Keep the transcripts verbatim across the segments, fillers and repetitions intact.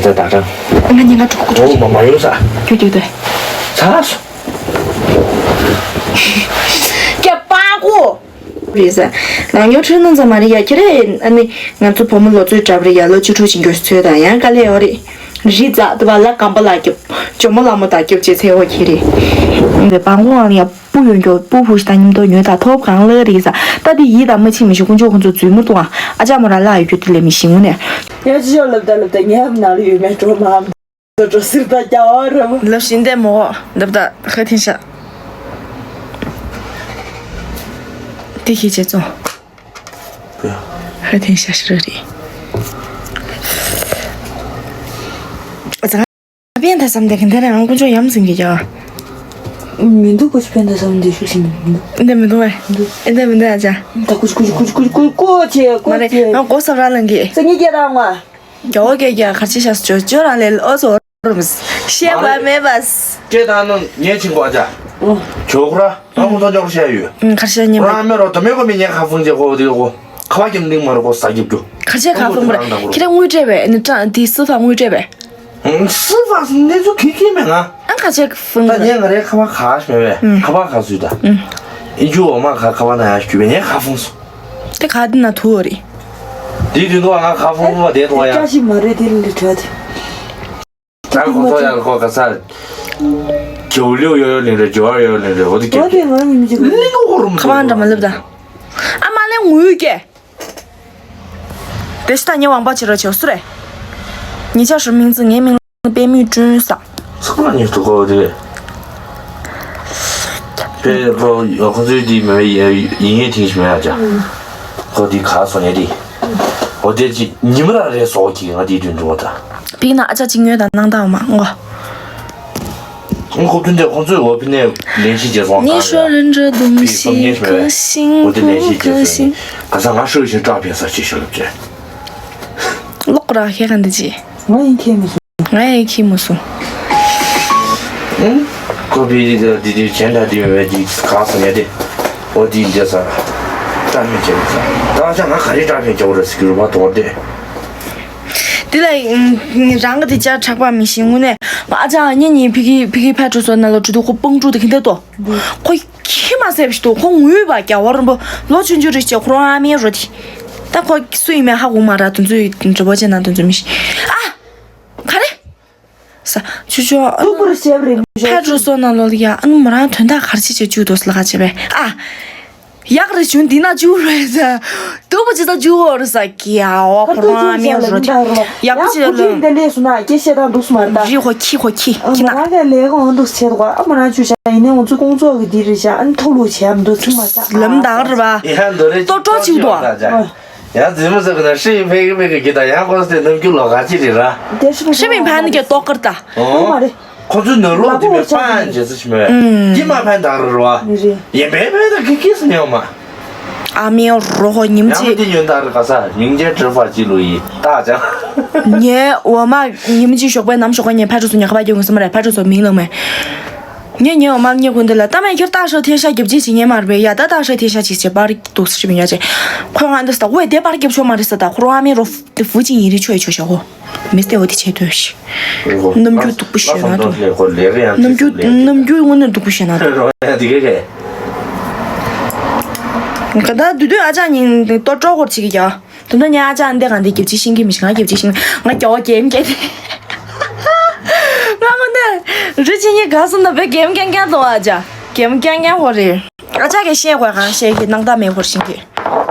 ད་ད་ད། ང་ཉིན་ག་འགྲོ་གི་འགྲོ། འོ་མ་མ་ཡོང་ས། རྒྱུག་རྒྱུག་ཏེ། ཚ་སོ། སྐྱ་པ་གོ། རེད་ཟེར། ནང་ཉོ་ཁྲོད་ནང་ཙམ་མ་རེད་ཡ། ཁྱེད་རེད། ཨ་ནི་ང་ཚོ་བུ་མོ་ལོ་ཚོད་འདྲ་པོ་རེད་ཡ། ལོ་བཅུ་དྲུག་ཕྱིན་རྒྱུ་ཚོད་དང་ཡང་དཀའ་ལས་ཡོད་རེད། རི་ཛ་དུ་བ་ལ་གམ་པ་ལ་རྒྱབ། ཇོ་མོ་ལ་མོ་དང་རྒྱབ་བྱེད་ཚེ་འོ་ཁྱེད་རེད། བང་གོ་ཨང་ཡ། སྤུ་ཡོད་མགྱོགས་སྤུ་ཕུ་ཤ་མཉམ་དུ་ཉོས་དང་ཐོབ་གང་ལ་རིག་ས། ད་དེ་ཡིད་དང་མ་ཕྱིན་མི་ཞིག་དཀོན་མཆོག་ཁོང་ཚོ་རྫུན་མ་གཏོང་ཨ། ཨ་ཅག་མོ་ར་ལ་ཡོད་རྒྱུ་དེ་ལས་མི་ཤིང་ངུ་ནས། ཡ་ཅི་ཅོག་ལབ་ད་ལབ་ད་ངའི་ཧབ་ནང་ལ་ཡོད་མེད་འགྲོ་མ་འགྲོ་སིར་ད་རྒྱ་བ་ར་མོ། ལབ་བཞིན་དེ་མོ་ལབ་ད་ཧ་ཐིན་ཤ། དེ་ཁྱི་བྱེད་ཙོ། ཧ་ཐིན་ཤ་ཤི་ར་རེད། ཨ་ཙང་། ཕན་ད་བསམ་དེ་ག་འདི་རང་དཀོན་མཆོག་ཡམ་ཟིན་གི་ཡ། མི་འདུག་ཁོ་ཕན་ད་བསམ་དེ་ཤུགས་ཤིག་མི་འདུག་འདི་མི་འདུག་བས། འདི་འདི་མི་འདུག་ཨ་ཅག་ད་ཀུ་ཅི་ཀུ་ཅི་ཀུ་ཅི་ཀུ་ཅི་ཀུ་ཅི་ཀུ་ཅི། མ་རེད་ང་མགོ་སབ་ར་ལང་གི། སང་ཉིན་སྐྱེ་རང་བ། རྒྱ་བོ་སྐད་རྒྱ་གར་ཆེ་ཤ་ཅོ་ཅོ་རང་ལས་ཨོ་ཙོ་རུམ། བཤད་པ་མེད་པ། སྐད་དང་ནང་ཉེ་ཆིང་གོ་ཨ་ཅག་ཆོག་ར། ང་ཁོང་ཚོ་ཉོག་བཤད་ཡོད། ཁར་ཤ་ཉེ་མ། རང་མེ་རོ་དུ་མེ་གོ་མི་ཉེ་ཁ་ཕུང་ཅེ་གོ་དེ་གོ། ཁ་བ་ཀྱང་ལིང་མ་རོ་གོ་ས་ཀྱིབ་ཀྱོ། ཁ་ཆེ་ཁ་ཕུང་པ་ཁྱེད་རང་དངུལ་སྤྲད་པས་ནི་ཀྲང་དེ་སུ་ཕ་དངུལ་སྤྲད་པས། སུ་ཕ་སུ་གནས་ཚུལ་ཁེ་ཁེ་མེད་ང་། ཨང་ཁ་ཆེ་ཕུང་ད་པ། ངས་ང་རའི་ཁ་བ་ཁ་ཤ་མེད་པས་ཁ་བ་ཁ་སུས་ད། ཨིན་ཇུ་འོ་མ་ཁ་ཁ་བ་ན་ཡ་ཞུ་བས་ངས་ཁ་ཕུང་སོ། དེ་ཁ་དེ་ན་ཐུ་བ་རེད། དེ་དུས་འདུག་ང་ཁ་ཕུང་བ་དེ་ཐོག་ཡ། བཀྲ་ཤིས་མ་རེད་དེ་ལི་ཁྲ་དེ། ད་ཁོ་ཚོ་ཡང་ཁོ་ག་ས། ཇོ་ལིའུ་ཡོ་ཡོ་ལིན་རེད། ཇོ་ཨར་ཡོ་ཡོ་ལིན་རེད། འོ་དེ་ཁྱེད་ཀྱི་ལིང་འོ་རུམ་ཁ་བ་འདྲ་མ་ལབ་ད། ཨ་མ་ལེ་ངུས་ཀྱེ། དེ་ཤི་ད་ཉེ་ཝང་པ་ཆེ་རོ་ཆེ་སུ་རེད། ཉེ་ཆར་ཧྲི་མིང་ཙི་ངའི་མིང་ལ་པད་མི་ཀྲུན་ས། ཚང་མ་ཉེ་དུ་གོ་དེ། པེ་ཁོ་ཁོ་ཚོའི་དེ་མེད་ཡིན་ངེས་ཐིང་ཞིག་མེད་ཡ་ཅག་ཁོ་དེ་ག་སོ་ཉེ་དེ། འོ་དེ་ཅི་ཉི་མ་ར་རེ་སོགས་ཀྱིས་ང་དེའི་དོན་འགྲོ་བ་ད། ཕིག་ན་ཨ་ཅག་ཅིག་ཉོས་དང་སྣང་དག་མ་ངོ་། ཁོ་ཕུན་ཏེ་ཁོ་ཚོས་འོ་ཕི་ནས་ལན་ཤི་རྗེས་སོང་གང་ཡ། ཕིག་ཁོ་ཉེ་ཞིག་མེད་པས་འོ་དེ་ལན་ཤི་རྗེས་སོང་ནི་ག་ས་ང་ཧྲོས་ཤིང་སྐྲག་ཕེ་ས་ཅི་ཤོད་ལབ་ཅེ། ལོག་ར་ཁྱེད་ག་འདི་ཅི། ང་ཡིན་ཁྱེད་མི་སོང་། ང་ཡིན་ཁྱེད་མི་སོང་། ཨང་། ཁོ་བི་དེ་དེ་གྱེན་ལ་དེ་བས་དེ་ག་སོང་ཡ་དེ། འོ་དེ་འདི་ས། སྐྲག་མི་བྱེད་ས། ད་ཆ་ང་ག་རེ་སྐྲག་ཕེ་ཅོག་རེ་སི་ཀི་རུ་བ་དོར་དེ། དེ་ལ་རང་གི་དེ་ཅག་ཁྲག་པ་མི་ཤེས་དངོས་གནས། ཨ་ཅག་ཉིན་ཉིན་ཕི་གི་ཕི་གི་ཕ་ཁྲུ་སོ་ན་ལོ་ཁྲུ་དུ་ཁོ་སྤང་ཁྲུ་དེ་གི་འདི་ཏོ། ཁོ་ཁྱི་མ་སེབ་ཤི་དུ་ཁོ་ངུས་པ་རྒྱ་བོ་རིན་པོ་ལོ་ཆུང་ཆུང་རེ་ཆེ་ཁོ་རང་ཨ་མའི་རོ་དེ། ད་ཁོ་སུ་ཡིན་མེད་ཧ་གོ་མ་ར་དུ་ཚོའི་འདྲི་བོ་ཅན་ན་དུ་ཚོ་མི་ཤི། ཨ། ག་རེ། ས། ཆུ་ཆུ་ཨ་ཐུག་པར་བཤད་པ་རེད་མི་ཤོག་ཕ་ཁྲུ་སོ་ན་ལོ་ལ་ཡ་ཨ་ནུ་མོ་རང་དོན་དག་ག་རེ་བྱེད་བྱེད་བཅུག་འདུག་ལ་ག་བྱེད་པས་ཨ། ཡག་རེ་བྱུང་འདི་ན་བཅུག་རེད་ས། སྡུག་པོ་ཅི་ད་བཅུག་འོ་རེད་ས་ཀྱ་འོ་ཁོ་རང་ཨ་མའི་རོ་ཡག་པོ་ཅི་ད་ལོ། འདི་ལས་སུ་ན་སྐྱེ་ཤེས་དང་འདུག་སུ་མ་རེད་ད། རི་ཧོ་ཁྱི་ཧོ་ཁྱི་ཁྱི་ན། རང་ག་ལས་ཀ་འོང་འདུག་བྱེད་དོ་ཨ་མ་རང་བཅུག་བྱ་ཡིན་ནའི་འོང་ཚུ་ཀོང་ཚོགས་ཀྱི་འདི་རེད་བྱ་ཨ་ནི་ཐུག་ལུགས་བྱས་མི་འདུག་ཚིག་མ་ས། ལམ་དག་རེད་པ། ཡ་འདི་རེད་ཏོ་ཀྲོ་ཅིག་དོ། ཡང་རྫུན་མ་ཟེར་གི་ན་ཧྲི་ཡིན་ཕེ་གི་ཕེ་གི་གི་ད་ཡང་ཁོ་ཚོའི་ནམ་རྒྱུན་ལོག་ག་ཅི་རེད་ར། དེ་ཧྲི་མི་ཕ་ནི་གི་ཏོག་ཀར་ད། ཨོ། མ་རེད། ཁོ་ཚོའི་ནང་ལོག་དེ་མེད་པ་ཇེ་སི་ཆི་མེད། ཀྱི་མ་ཕན་དག་རེད་རོ། ཡིན་པའི་ཕན་དག་གི་ཀི་སི་ཉོ་མ། ཨ་མའི་རོ་ཧོ་ཉིམ་ཡང་ཅི། དེ་ཉོན་དག་རེད་ག་ས་མིང་ཅན་གྲི་ཧྥ་ཅི་ལུ་ཡི་ཏག་ཅང་། ངའི་འོ་མ་ཉིམ་ཅི་ཞོགས་པའི་ནམ་ཞོགས་པ་ངའི་ཕ་ཁྲུ་སོ་ཉ་ཁ་པ་རྒྱབ་ངོ་སི་མ་རེད་ཕ་ཁྲུ་སོ་མིང་ལ་མེད། ངས་ངའི་འོ་མ་ངས་ཀུན་དེ་ལ་ད་མ་ཁྱེར་སྟག་ཤོ་ཐེ་ཤ་རྒྱབ་ཅི་ཅི་ངས་མ་རེད་ཡ་ད་སྟག་ཤོ་ཐེ་ཤ་ཅི་ཅི་པར་འདུག་སི་མི་ཡ་ཅི། ཁོས་ང་འདི་ས་ད་ཝེ་དེ་པར་རྒྱབ་ཆོག་མ་རེད་ས་ད་ཁོ་རང་ཨ་མའི་རོ་དེ་ཧྥུ་ཅི་ཡིན་རི་ཆོས་ཆོས་ཤ་ཧོ། མི་སྟེ་འོ་དེ་བྱེད་འདོད་ཤི། རྣམ་འགྱུར་སྡུག་པོ་ཤོད་ན་དོ། རྣམ་འགྱུར་རྣམ་འགྱུར་དངོས་གནས་སྡུག་པོ་ཤོད་ན་དོ། རོ་ཡ་དེ་གས་གས། ག་ད་དུས་དུས་ཨ་ཅག་ཉིན་ཏོ་ཀྲོ་ཧོར་ཅིག་གི་ཀྱ། དུམ་ད་ཉ་ཨ་ཅག་འདི་གང་འདི་རྒྱབ་ཅི་ཤིང་གི་མི་ཤིང་ང་རྒྱབ་ཅི་ཤིང་ང་ཀྱ་བ་གེམ་ཀྱ་དེ། ང་མ་ནས་རི་ཅི་ཉི་ག་སུ་ན་བེ་གེམ་ཀྱང་ཀྱང་དོ་ཨ་ཅག་གེམ་ཀྱང་ཀྱང་ཧོ་རེ། ཨ་ཅག་གི་ཤེས་དགོས་གང་ཤེས་ཀྱི་སྣང་དག་མེད་ཧོར་ཤིང་གི།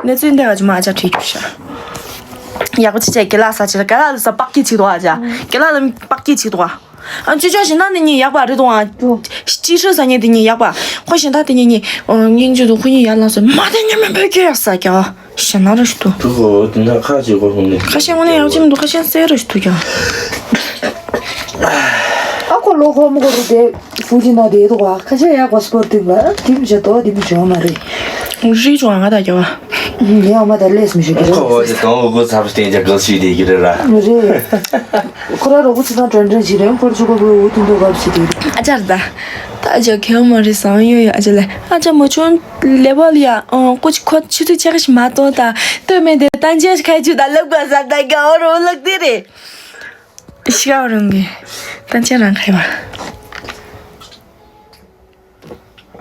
གནས་ཚུལ་འདི་ག་ཅུ་མ་ཨ་ཅག་བྲིས་རྒྱུ་ཤ། ཡག་པོ་ཅི་བྱས་དགེ་ལགས་ས་ཅི་ལ་དགེ་ལགས་ལ་ས་པག་ཀི་ཅིག་དོ་ཨ་ཅག་དགེ་ལགས་ལ་པག་ཀི་ཅིག་དོ་ཨ། ཨ་ཅུ་ཅོ་ཞིག་ན་ནི་ཉི་ཡག་པ་རེད་དོ་ཨ། ཅི་ཧྲི་ས་ཉི་དེ་ཉི་ཡག་པ། ཁོ་ཞིག་ད་དེ་ཉི་ཉི། སྙིང་རྗེ་དུ་ཁོ་ཉི་ཡར་ལངས་སོ་མ་དེ་ཉི་མི་འབོད་ཀྱི་ཡག་ས་ཀྱ། ཞེ་ན་ར་ཞུ་ཐུ། ཐུ་གོ་དེ་ན་ཁ་ཅིག་གོ་ཧུང་ནི། ཁ་ཤས་དངོས་གནས་ཡག་ཅིག་མི་འདུག་ཁ་ཤས་གསལ་ར་ཞུ་ཐུ་ཀྱང་། ཨ་ཁོ་ལོ་ཁོ་མོ་གོ་རུ་དེ་ཧྥུ་ཅི་ན་དེ་དུ་བ་ཁ་ཤས་ཡག་གོ་སི་པོར་ཏི་བ་དེ་མི་བྱེད་དོ་དེ་མི་བྱེད་མ་རེད། རི་ཅུང་ང་ད་རྒྱ་བ། ངས་འོ་མ་ད་ལས་མི་ཞུ་གི་རེད། ཁོ་བོ་དེ་དང་འུ་གུ་ཚབ་སྟེང་ཅག་གི་ཞུ་དེ་གི་རེད་ར། རེད། ཁོ་ར་རོ་གུ་ཚི་དང་དྲན་དྲན་བྱེད་རེད་ཕོར་ཆུ་གོ་བོའི་འུ་དུ་འདུག་གབ་ཞུ་དེ་རེད། ཨ་ཅར་ད། ད་ཅག་གེ་མ་རི་སང་ཡོད་ཡ་ཨ་ཅག་ལ་ཨ་ཅག་མ་ཆུང་ལེ་བ་ལ་ཡ་ཨང་ཀུ་ཅི་ཁོ་ཆུ་ཚོད་ཆ་ག་ཞིག་མ་གཏོང་ད་སྟོད་སྨད་དེ་ད་འཇལ་ཁ་ཆུ་ད་ལབ་དགོས་ས་ད་ག་འོ་རོ་ལག་དེ་རེད། ཤི་ཀ་རང་གི་ཏན་ཅན་རང་ཁ་ཡ་བ།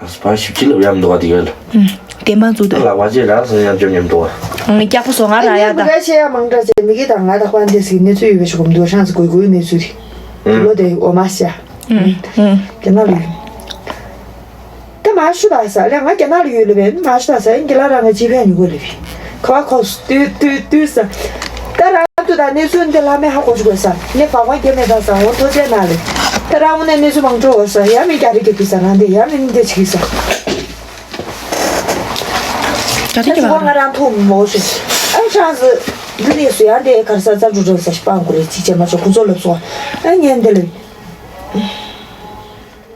ཨ་སི་པ་ཞིབ་ཅི་ལབ་ཡམ་འདུག་བ་དེ་ག་ལ། ཨུམ། བདེན་དཔང་བཙུགས་ད། ལག་པ་ཅེ་རག་སོང་ཡང་བཅོམ་ཉམས་འདུག་བ། ཨང་། སྐྱག་པ་བཟོ་ང་རག་ཡ་ད། ངས་བཤད་ཡ་མང་དྲགས་ཅེ་མི་གི་དང་ང་དང་པ་འདི་སི་གནས་ཚུལ་ཡོད་པའི་ཞུ་གོམ་འདུག་ཧྲང་སི་གོས་གོས་གནས་ཚུལ་རེད། ཨུམ། ལོ་དེ་འོ་མ་ཤ། ཨུམ། ཨུམ། རྒྱ་ནག་ལ་ཡོད། ད་མ་ཞུ་ད་ས་ལས་ང་རྒྱ་ནག་ལ་ཡོད་ལ་བས་མ་ཞུ་ད་ས་ཡིན་གྱི་ལ་ར་ང་ཅི་ཕན་ཉུ་གོ་ལ་བས་ཁ་བ་ཁོ་ཏུ་ཏུ་ཏུ་ས། ད་རང་ཏུ་ད་གནས་ཚུལ་འདི་ལ་མེ་ཧ་གོ་ཞུ་གོ་ས་ནས་བག་མ་རྒྱ་མེད་ད་ས་འོ་ཐོ་ཅན་ན་ལེ། ད་རང་འོ་ནས་གནས་ཚུལ་མང་སྤྲོ་བ་ས་ཡ་མི་རྒྱ་རི་རྒྱ་གི་ས་རང་དེ་ཡ་མི་འདི་ཆི་གི་ས། རྒྱ་རི་ད་རྒྱ་ཅི་གོ་ང་བ། རང་ཐོ་མོ་ཞུ། ཨ་ཧྲང་སི་འདི་ནས་སུ་ཡ་འདི་ཁར་ས་ཙམ་ཅུ་ཅུ་ས་ཤི་པང་གོ་རེ་ཅི་ཅེ་མ་ཆོ་ཁུ་ཚོ་ལབ་སོ། ཨ་ཉན་འདི་ལེ།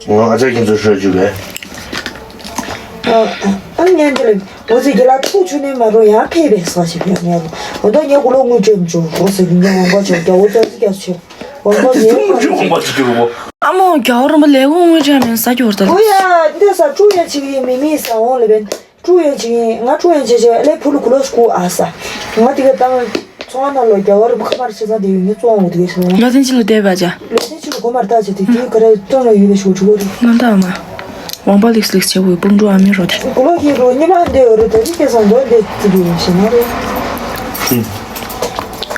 ང་ཨ་ཅག་ཁྱེད་ཚོ་ཧྲོས་བཅུག་གས། ཨ་ཨ་ངས་འདི་ལ་འོ་ཙི་རྒྱ་ལ་ཐུག་ཆུ་ནས་མ་རུ་ཡང་ཕེབས་པའི་ས་ཞིག་ཡོད་ངས་རུ་འོ་ད་ངས་གུ་ལོ་དངུལ་སྤྲད་མི་བཅུག་འོ་ཟེར་གི་ངས་ངོ་མ་ཆོག་རྒྱ་འོ་ཙི་ཙི་རྒྱ་ཆེ་འོ་ད་ངས་ཁ་ཆེ། ཨ་མོ་རྒྱ་བོ་རོམ་པ་ལས་ཁུངས་དངུལ་སྤྲད་མེད་ས་སྐྱོར་ད། འོ་ཡ་འདི་ས་ཀྲུ་ཡ་ཆིག་ཡིན་མི་མི་ས་འོང་ལེ་བན། ཀྲུ་ཡོན་ཅིག་ཡིན། ང་ཀྲུ་ཡོན་ཆེ་ཆེ་ལས་ཕུ་ལུ་གུ་ལོ་སྐུ་ཨ་ས། ང་དེ་ག་བཏང་། ཚོང་ནང་ལོ་རྒྱ་བར་ཁ་མར་ཆེ་ཚང་དེ་ཡོད་ངས་བཙོང་འོ་དེ་ག་ཤི་ན། ལོ་ཐེན་ཅི་ལོ་བསྡད་པ་ཅག་ལོ་ཐེན་ཅི་ལོ་གོ་མར་ཐག་ཆེ་དེ་དེ་ག་རེ་ཏོ་ལོ་ཡོད་པའི་ཤོ་ཆུ་བོ་རེད། ནང་ད་མ། ཝང་པ་ལིགས་ལིགས་བྱེད་དགོས་སྤུན་གྲོགས་ཨ་མའི་རོ་དེ། གུ་ལོ་ཁྱེད་རོ་ཉི་མ་འདི་ཡོད་རེད་དེ་རིགས་སྐལ་བཟང་འདོན་དེ་དེ་དེ་ཡོད་ཤི་ན་རེད།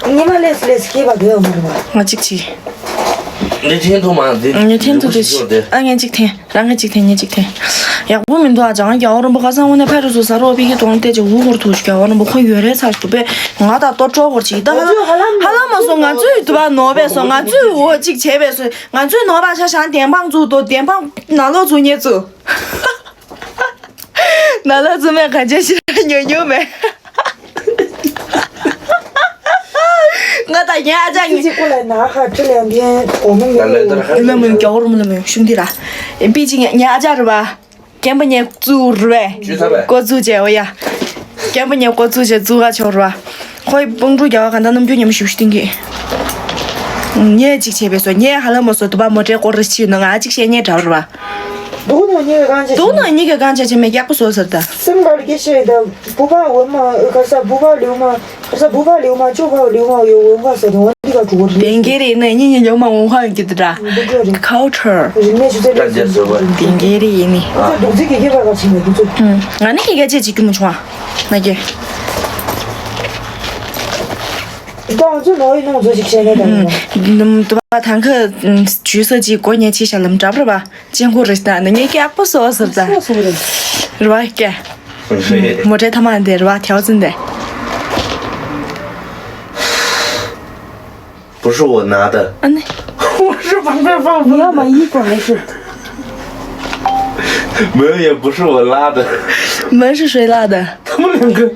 ཉི་མ་ལས་ལས་ཁྱེད་པ་དེ་ཡོད་མ་རེད་བ། ང་གཅིག་ཅིག་ངས་ཐེན་ཐུ་མ་འདི་ངས་ཐེན་ཐུ་དེ་ཨ་ངས་གཅིག་ཐེན། རང་གི་གཅིག་འཐེན་ངས་གཅིག་འཐེན། ཡག་པོ་མི་འདུག་ཨ། ཅང་རྒྱ་བོ་རིན་པོ་ཁ་སང་དངོས་གནས་ཕ་རུ་སུ་ཟ་རོགས་པི་ཁི་དོང་ཏེ་ཅི་འུ་ཧོར་ཐུག་རྒྱ་བོ་རིན་པོ་ཁོ་ཡོད་རེད་ཚར་འདུག་པས་ང་དང་ལྟོ་ཅོག་གོར་ཅིག་ད་ཧ་ལམ་ཧ་ལམ་མ་སོང་ང་ཚོའི་དུ་བ་ནོར་བས་སོང་ང་ཚོའི་འོ་གཅིག་བྱས་པས་སོང་ང་ཚོའི་ནོར་བ་ཤ་ཤང་བདེན་དཔང་བཙུགས་དོ་བདེན་དཔང་ནང་ལོག་བཙུགས་ཉེ་བཙུགས། ནང་ལོག་བཙུགས་མེད་ག་ཅེ་ཤི་ཉོ་ཉོ་མེད། ང་དང་ངའི་ཨ་ཅག་ཅི་ཅི་ཀུ་ལ་ན་ཧ་ཁྲི་ལ་ཡང་འགན་གོ་མི་ཉན་ལ་མོ་རྒྱ་བོ་རུ་མོ་ལ་མོ་ཤུང་དི་ར། པི་ཅི་ངའི་ཨ་ཅག་རུ་བ། རྒན་པ་ཉེ་བཙུགས་རུ་བས། ཇུས་ཐབས་པས། འགོ་བཙུགས་བྱས་འོ་ཡ། རྒན་པ་ཉེ་འགོ་བཙུགས་བྱས་བཙུགས་ག་ཆོག་རུ་བ། ཁོའི་དཔུང་གྲུ་རྒྱ་བ་ག་འདྲ་རྣམ་འགྱུར་ཉམས་ཤུགས་ཤུགས་ཏིང་གི། ངས་ཅིག་བྱས་པས་སོ་ངས་ཧ་ལམ་མ་སོ་དུ་བ་མོ་ཊའི་སྐོར་རེ་ཕྱིན་ནོ་ང་ཅིག་བཤད་ཉེ་དྲ་རུ་བ། དུག་ནང་གཉིས་ཀ་གང་བྱས་ཆེ་མེད་སྐྱག་པ་བཟོ་ཟེར་ད། སེམས་ག་ལ་སྐྱེ་ཤེས་ད། བུ་ཕ་འོ་མ་ག་ས་བུ་ཕ་ལེའུ་མ་ག་ས་བུ་ཕ་ལེའུ་མ་ཅོ་ཕ་ལེའུ་མ་ཡོ་འོ་མ་ས་དང་འདི་ག་གྲུ་གོ་རེད། དེང་གི་རེད་ན་ཉིན་ཉིན་ལེའུ་མ་འོ་ཁ་ཡོང་གི་དུ་ར། འདི་འདྲ་རེད། ཁའོ་ཁྲར། རིག་གནས་ཆུ་ཚད་ལེགས་སུ་འགྲོ་གི་རེད། དེང་གི་རེད་ཡིན་ནི། ཁོ་ཚོ་འདུག་རྩིས་ཀྱི་སྐྱེས་པ་ག་ཕྱིན་ནས་འདུག་ཚུལ། ང་ནི་ཁྱེད་ཀྱ་ཅེས་ཅིག་རྒྱུ་མ་བྱུང་བ། ན་གི། ད་ང་ཚོ་ནོར་ཡིན་ནོ་ང་ཚོ་ཞིག་བཤད་ནས་ད་ཡིན་ནོ། དུ་བ་ཐང་ཁ་ཇུས་ས་ཅིག་གོ་ཉེ་ཆེ་ཤ་ལམ་གྲབ་ར་བ། ཅན་ཁོ་རེ་ད་ནི་ངས་སྐྱག་པོ་བཟོ་ཟེར་ད། སོ་སོ་རེད། རེད་བ་སྐྱ། རེད། མོ་ཊའི་ཐ་མག་འདི་རེད་བ་ཐལ་ཙིན་དེ། 不是我拿的。 ཨ་ནི། 我是旁边放风的。 你要买衣服还是？ 没有，也不是我拉的。 门是谁拉的？ 他们两个。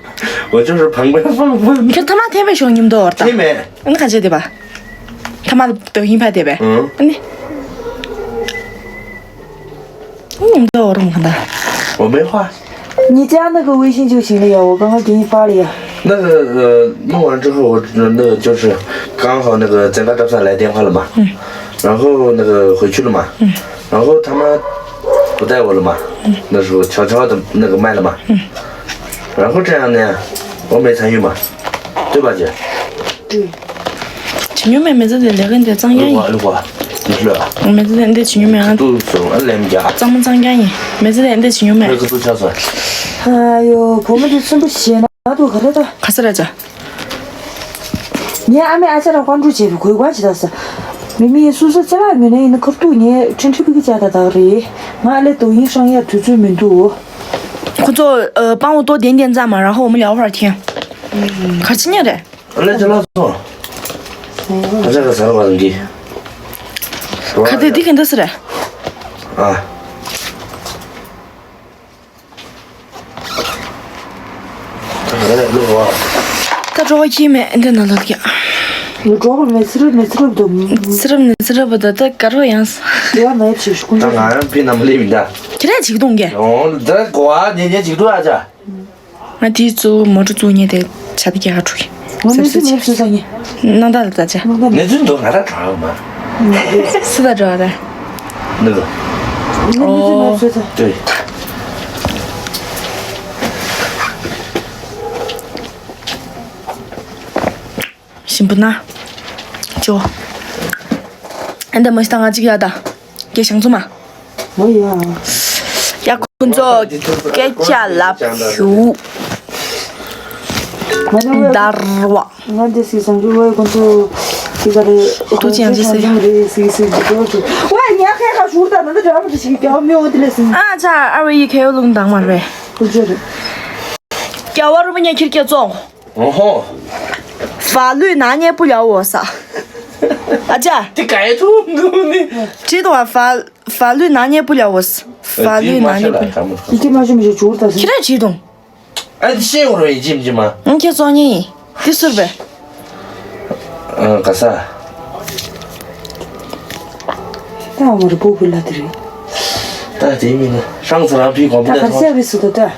我就是旁边放风的。 ཁྱེད་ཐ་མག་འཐེན་པའི་ཤོག་ཉིམ་དོ་བར་ད། 听没？ ཨ་ནི་ག་བྱེད་དེ་བ། ཐ་མག་དོ་ཡིན་ཕ་དེ་བས། 嗯。 ཨ་ནི། ཉིམ་དོ་བར་མ་ད། 我没话。 你加那个微信就行了呀，我刚刚给你发了呀。 那个呃，弄完之后，我那个就是刚好那个咱家这上来电话了嘛，嗯。 然后那个回去了嘛，嗯。 然后他们不带我了嘛，嗯。 那时候悄悄的那个卖了嘛，嗯。 然后这样呢，我没参与嘛，对吧，姐？ ཇི་ཉུ་མེ་མེ་ཙེ་དེ་ལས་ཀ་འདི་གཙང་རྐྱང་ཡིན། ཨ་ལུ་གོ། ཨ་ལུ་གོ། མེ་ཙེ་དེ་འདི་ཇི་ཉུ་མེ་ང་། ཏུ་སོང་ཨ་ལེམ་རྒྱ། གཙང་མ་གཙང་རྐྱང་ཡིན། མེ་ཙེ་དེ་འདི་ཇི་ཉུ་མེ། ཨ་ལུ་གོ་ཏུ་ཆ་སོང་། ཨ་ཡོ་བུ་མོ་དེ་སུན་པོ་ཞེ་ན་དུ་ག་རེ་ད། ག་ས་ར་ཅག་ངའི་ཨ་མའི་ཨ་ཅག་རང་དཔལ་འབྱོར་བྱེད་པའི་གོས་གོས་ཇི་ལྟར་ས། མི་མི་སུ་སུ་ཚེ་བ་མི་ནས་ཡིན་ན་ཁར་ཐུག་ངའི་ཁྲིན་ཁྲི་པི་ཀི་ཅག་ད་དག་རེད། ང་ཨ་ལས་དུ་ཡིན་ཤང་ཡ་དུས་ཚོད་མི་འདུག་ཁོ་ཚོ་ཨ་སྤང་བོ་ཏོ་བདེན་བདེན་ཙམ་མ་རང་ཧོ་མི་ལ་ཧོ་ར་ཁྱེན། གར་ཆི་ཉེ་རེད། ཨ་ལས་ཅི་ལ་སོང་། ཨ་ཅག་ག་ས་ར་བ་ལ་འདི། ཁ་དེ་འདི་ག་འདི་ས་རེད། ཨ། ད་ག་རེ་ལུག་བ། ད་གྲོགས་ཁྱི་མེད་འདི་ན་ལོ་རྒྱ། ལུ་གྲོགས་མེད་ཚི་རུ་མེད་ཚི་རུ་འདུག་ཚི་རུ་ནི་ཚི་རུ་བ་ད་ད་ག་རོ་ཡང་། ཡ་མེད་ཕྱིར་ཀུན། ད་ང་རང་ཕི་ནམ་ལེ་མི་འདའ། ཁྱེད་རང་ཅིག་གཏོང་གི། ཨོ་ད་གོ་བ་ཉེ་ཉེ་ཅིག་འདུག་ཨ་ཅག་ང་དེའི་གཙོ་བོ་མོ་ཊ་བཙུགས་ཉེ་དེ་ཆ་དེ་རྒྱ་གར་འགྲོ་གི། ང་གནས་ཚུལ་མེད་ཟེར་ས་ཉེ། ནང་ད་ལ་ད་ཆ། གནས་ཚུལ་འདུག་ང་ད་གྲོགས་མ། སུ་ད་གྲོགས་ད། ནུ། ཨོ། ཞིམ་པོ་ན། ཅོ། ཨ་འདི་མ་ཤི་ད་ང་གཅིག་ཡ་ད། སྐད་བཞག་ཚོ་མ། ཨོ་ཡ། ཡ་ཁོང་ཚོ་སྐད་ཆ་ལབ་ཞུ། འདར་བ། ང་འདི་སི་སང་རི་ཝེ་ཁོང་ཚོ་སི་ག་རེ། ཐུགས་རྗེ་ཆེ། རེ་སི་སི་རེ་སི་སི་འདི་ཚོ་ཅིག་ཝེ་ཉ་ཁེ་ཁ་ཞུར་ད་ན་འདི་འདྲ་མི་འདྲ་ཞིག་རྒྱ་མི་འོ་དེ་ལས་སི། ཨ་ཅག་ཨ་ཝེ་ཡི་ཁེ་ཡོ་ལུང་དང་མ་རེ། ཐུགས་རྗེ་རེ། རྒྱ་བ་རུ་མི་ཉ་ཁྱིར་སྐྱེ་བཙོང་། ཨོ་ཧོ། 法律拿捏不了我啥。 ཨ་ཅག་དེ་ག་ཡེ་ཐུབ་འདུག་ནི། 知道啊，法法律拿捏不了我，法律拿捏不了。 ཡི་གེ་མ་ཤེས་མི་ཤེས་ཇུར་ད་ཟིན། ཁྱེད་རང་བྲིས་དང་། ཨ་དེ་ཤེས་འོ་རེ་ཡི་ཇིམ་ཇིམ་མ། ཨང་ཁྱེད་བཙོང་ཉེ་ཡིན། དེ་ཟུར་བས། ཨ་ག་ས། ད་འོ་རེ་པོ་པོ་ལ་དེ་རེད། ད་དེ་མིན་ན་ཧྲང་ཚ་རང་ཕི་གོམ་པ་ད་ལས་ག་ཚད་ཐོང་། རེད་སུ་ད་ད།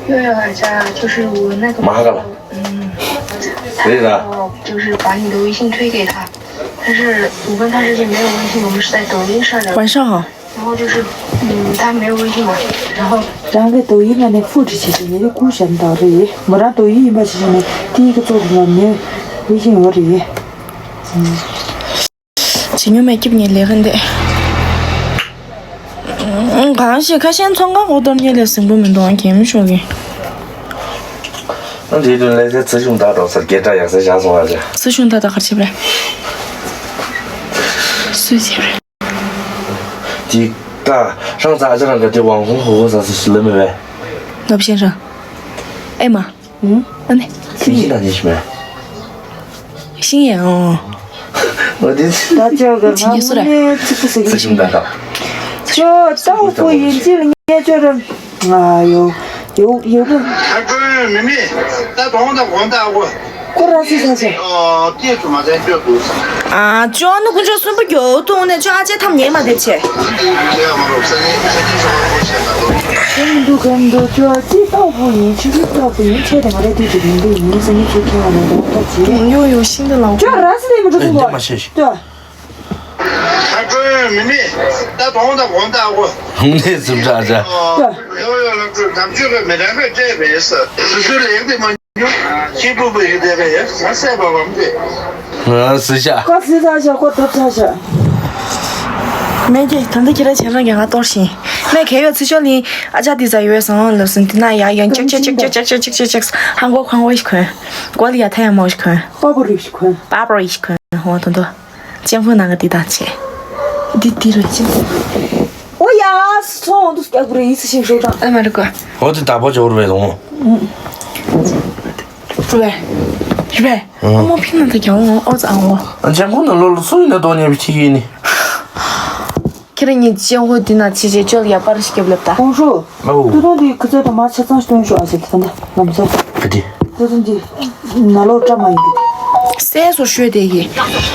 月月还在，就是我那个 མ་ཧ་ག་ལ། 嗯， རེད་ར། 就是把你的微信推给他，但是我跟他之间没有微信，我们是在抖音上聊。 晚上好。 然后就是，嗯，他没有微信嘛，然后 རང་གི་抖音ནང་ནས་复制་བྱས་ཏེ་ངས་ཀུ་ཤ་འདག་རེད། མོ་རང་抖音་ཡིན་པ་ཞིག་བྱས་ནས་དེའི་གི་ཚོགས་ཀྱི་ནང་ནས་微信ཡོད་རེད། བྱེད་མྱོང་མེད་སྐྱིབས་ངའི་ལས་ཀ་འདི། གང་ཞིག་ཁ་ཤས་ཚོང་ཁང་འོག་ཏོར་ཉལ་ལས་ཟིང་པོ་མི་འདུག་ཨང་གེམ་ཤོག་གི། ཨ་འདིའི་དོན་ལས་ཚེ་ཚེ་གཞུང་དག་འགྲོ་སར་སྐད་གྲགས་ཡག་སེ་བཞག་སོང་བ་རེད། ཚེ་གཞུང་དག་དག་གར་ཆེ་བས། སུས་ཆེ་བས། དེ་ད་ཧྲང་ཚ་ཨ་ཅག་རང་ག་དེ་ཝང་ཧུང་ཧུ་ཧུ་ས་སུ་སུ་ལེ་མེ་བས། ནོ་བཤད་རང་། ཨེ་མ། ཨུ། ཨ་ནི། ཁྱི་ཡིན་ན་ཉེ་ཤི་མེ། ཤིང་ཡང་ཨོ། འོ་དེ། ད་ཅོག་གི་ང་ངོ་ནས་ཚིག་པ་ཟེར་གི་ཚིག་ཤིང་ད་ད། ཅོག་ཏའོ་ཧྥུ་ཡིན་ཅི་ལ་ངས་ཅོག་ར། ང་ཡོ། ཡོ་ཡོ་གི། ཨ་ཀོན་མི་མི། ད་དོང་ད་གོང་ད་ཨ་ཀོ། ཁོ་ར་སི་ས་ཤ། ཨོ་ཏེ་ཚུ་མ་ཚན་ཅོག་འདུག་ཨ་ཅོག་ནི་ཀུན་སྤྱོད་གསུམ་པོ་མགྱོགས་གཏོང་ནས་ཅོག་ཨ་ཅེ་ཐམ་ཉེ་མ་དེ་ཆེ། ཁྱེད་མ་རོགས་ས་ནི་ས་ནི་ས་བ་ཁོ་ཤ་ད་དོ། ཁྱེད་མི་འདུག་གམ་འདུག་ཅོག་ཅི་ཏའོ་ཧྥུ་ཡིན་ཆི་ལི་ཏའོ་ཧྥུ་ཡིན་ཆེ་དེ་ང་རེ་དུས་ཀྱི་རིང་དུ་ཡིན་ས་ནི་ཆེ་ཁྱེད་མ་རེ་དོ་ཁ་ཅི། ཡོ་ཡོ་ཤིང་ད་ལའོ། ཅོག་ར་སི་ནི་མི་འགྲོ་ཐུབ་པ། ཨེ་འདི་མ་ཤེས་ཤིག་ད། ཁ་ཀྲོན་མི་མི། ད་དོང་ད་གོང་ད་གོ། ཧུང་ནས་ཟུར་དྲག་དྲག་ཡོ་ཡོ་ལག་ཀྲོན་དམ་ཆོས་གི་མི་རང་གི་སྤྲད་པས་ས། སུ་སུ་ལེགས་དེ་མ་ཉོ། ཁྱི་པུ་པུ་ཡི་དེ་གི་ཡ་ས་སད་པ་བམ་དེ། ང་སུ་ཤ། ཁོ་སི་ས་ཤ་ཁོ་ཐབ་ས་ཤ། མེ་ཀྱེ་ད་འདི་ཁྱེད་ར་བྱེད་རང་གི་ང་གཏོར་ཞིང་། མེ་གལ་ཡོད་ཚེ་ཤོ་ལིན་ཨ་ཅག་དེ་ཟ་ཡོད་སང་ལབ་སོང་དེ་ན་ཡ་ཡང་ཅག་ཅག་ཅག་ཅག་ཅག་ཅག་ཅག་ཧང་གོ་ཁང་བ་ཞིག་གོན། གོ་ལི་ཡ་ཐ་ཡ་མོ་ཞིག་གོན། པ་པོ་རིག་ཞིག་གོན། པ་པོ་རིག་ཞིག་གོན་ཧོ་དོ་དོ། ཅན་ཧོ་ནང་གི་དེ་དག་བྱས། འདི་དེ་རུ་ཅན། ཨོ་ཡ། སོང་འདུག་སྐྱག་པ་རེད་ཡིད་ཆེས་ཤིང་ཤོག་དང་ཨ་མ་རི་ཀ་ཧོ་དེ་དག་པོ་འབྱོར་བས་དང་། རུ་བས། རུ་བས། ཨ་མ་ཕིང་ན་ད་རྒྱ་འོང་ཨོ་ཙ་ཨང་འོ། ཅན་ཧོ་ནང་ལོ་ལ་སུ་ཡིན་ན་དོ་ཉེ་བའི་ཁྱི་ཡིན་ནི། ཁྱེད་རང་གཉིས་ཅན་ཧོ་དེ་ན་ཆེ་ཆེ་ཅོལ་ཡ་པར་ཞིག་སྐྱབས་ལབ་ད། ཧོང་ཧྲུ། ཨོ། ཏུ་ཏུང་དེ་ཁུ་ཚད་དང་མ་ཆ་ཚང་སྟོན་ཤོག་ཨ་ཟེར་ད་ད་ལམ་སེ། ག་དེ། ཏུ་ཏུང་དེ། ན་ལོ་བཀྲ་མ་ཡིན་གི། སེ་སོ་ཤོད་དེ་གི།